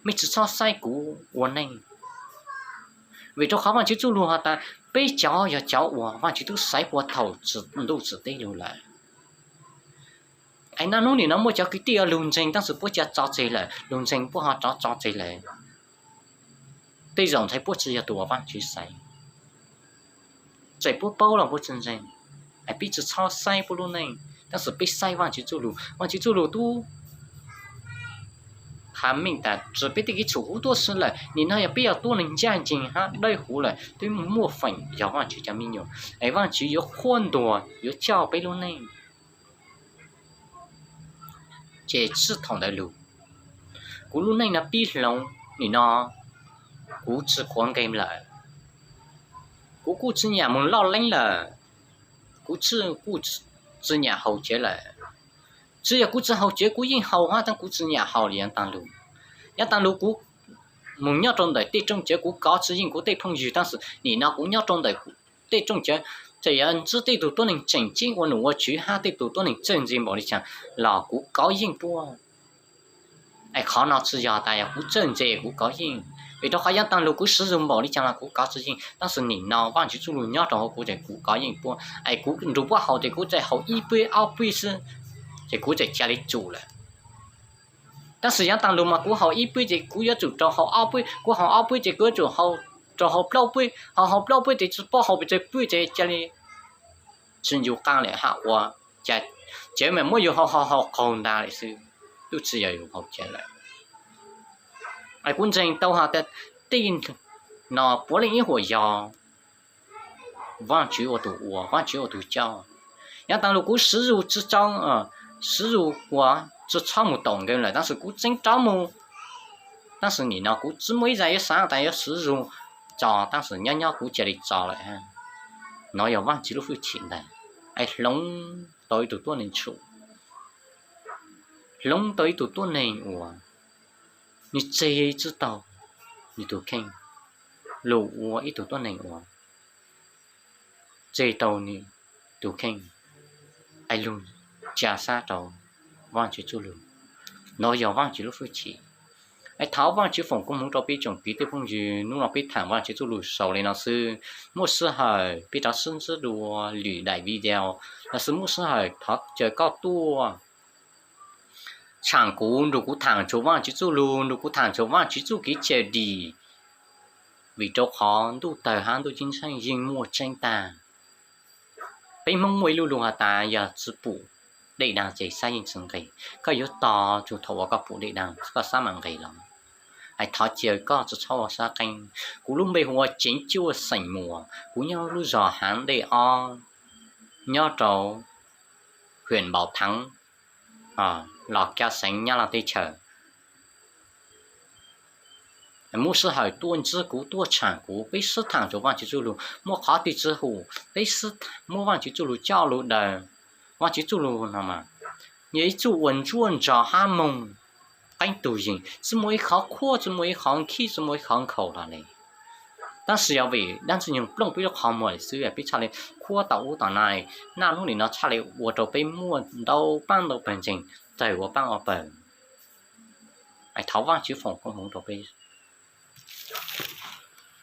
mej tsi txhob saib kuv ua neej. Vim rau qhov Vaajtswv txuj lug has tas peb cov yog cov uas Vaajtswv tub xaiv puag thaum ntuj tsim teb lug lawm. Es naj hnub nim no muaj cov kwv tij lug ntseeg taab sis puab ca tso tseg lawm, lug ntseeg puab ho rov tso tseg lawm. Tej zaum ntshai puab tsi yog tug uas Vaajtswv xaiv. Txawm puab paub los puab tsi ntseeg. Es peb tsi txhob saib puab lub neej, taab sis peb saib Vaajtswv txuj lug. Vaajtswv txuj lug tub has meej tas tsi peb tej kev txhum huv tuab si lawm, nim no yog peb yog tuab neeg ncaaj nceeg hab dawb huv lawm, peb muaj feem yog Vaajtswv cov me nyuam, es Vaajtswv yuav qhuab ntuas yuav coj peb lub neej. Ces txij thaum ntawd lug, kuv lub neej no pib hloov, nim no kuv tsi quav nkeeg lawm. Kuv kuj tsi nyam moog loj leeb lawm, kuv kuj tsi nyam haus cawv lawm. Tsi yog kuv tsi haus cawv, kuv yeej haus hab, tab kuv tsi nyam haus li yav taag lug. Yav taag lug kuv moog nyob rau ntawm tej rooj cawv kuv kov tsi yeej kuv tej phooj ywg, tab sis nim no kuv nyob rau ntawm tej rooj cawv, txawm yog ntsib tej tug tuab neeg tseem ceeb ua nom ua tswv hab tej tug tuab neeg txawj ntse npaum li cas los kuv kov yeej puab. Es qhov no tsi yog tas yog kuv txawj ntse kuv kov yeej, vim rau qhov yav taag lug kuv swv zug npaum li cas los kuv kov tsi yeej, tab sis nim no Vaajtswv txuj lug nyob rau huv kuv ces kuv kov yeej puab. Es kuv nrug puab haus ces kuv txawm haus ib peb ob peb xwb, ces kuv txawm ca le tsum lawm. Tab sis yav taag lug mas kuv haus ib peb ces kuv yuav tsum rau haus ob peb, kuv haus ob peb ces kuv yuav tsum haus rau hauv plaub peb, hauv hauv plaub peb tes tsi paub hauv pes tsawg peb tes ca le tsi ncu qab le hab ua, ces mas muab yus hau hau hau qaug ntag le xwb, twb tsi yog yus hau ca le. Kuv ntseeg tau has tas tej no puav leej ib huam yog Vaajtswv ua tug ua, Vaajtswv ua tug coj. Yav taag lug kuv siv zug tsi tau, siv zug ua tsi txhob mus tom nkeeg lawm, tab sis kuv tseem rov mus. Tab sis nim no kuv tsi muaj ib zag yuav xaav tas yuav siv zug tso, tab sis nyob nyob kuv ca le tso lawm. No yog Vaajtswv lub hwj chim ntag. Es hloov tau ib tug tuab neeg tshum, hloov tau ib tug tuab neeg uas nwg tseg tsi tau nwg tug kheej lug ua ib tug tuab neeg uas tseg tau nwg tug kheej, es lug ca sab rau Vaajtswv txuj lug. No yog Vaajtswv lub hwj chim. Es thov Vaajtswv foom koob hmoov rau peb tsoom kwv tij phooj ywg, hnub no peb thaam Vaajtswv txuj lug xaus le no xwb. Muaj sij hawm peb rov sib ntsib dua lwm daim video, los sis muaj sij hawm thov caw koj tuaj tshaam kuv, nrug kuv thaam txug Vaajtswv txuj lug, nrug kuv thaam txug Vaajtswv txuj kev cawm dim. Vim rau qhov ntuj tawg hab ntuj ceeb tsheej yeej muaj tseeb tag. Peb Hmoob muaj ib lub lug has tas yog tsi pum dej daag ces xab yeej tsi nqis. Koj yuav tos txug thaum uas koj pum dej daag koj xab mam nqis los. Es thov caw koj tsi txhob ua sab qeeb. Kuv lub npe hu ua Ceev Cuaj xeem Muas, kuv nyob lub zog Hav Dej Ob, nyob rau hwm Npaum Theev, los kav xeev Nyab Laaj teb chaws. Muaj sij hawm tuaj ntsib kuv, tuaj tshaam kuv, peb sib thaam txug Vaajtswv txuj lug. Muaj qhov twg tsi hum peb sib muab Vaajtswv txuj lug coj lug daws. Vaajtswv txuj lug no mas yog ib txuj uas ntsuaj ntsog hab moog qeeb tug yeeg, tsi muaj ib qhov qhuab, tsi muaj ib qhov nkhib, tsi muaj ib qhov nkhaus los le. Tab sis yog vim dlaab Ntxwg Nyoog plooj peb lub qhov muag le xwb peb txhaj le qhuab tom ub tom no, naj hnub nim no txhaj le ua rau peb muaj ntau paab ntau pawg ntseeg tawg ua paab ua pawg. Es thov Vaajtswv foom koob hmoov rau peb.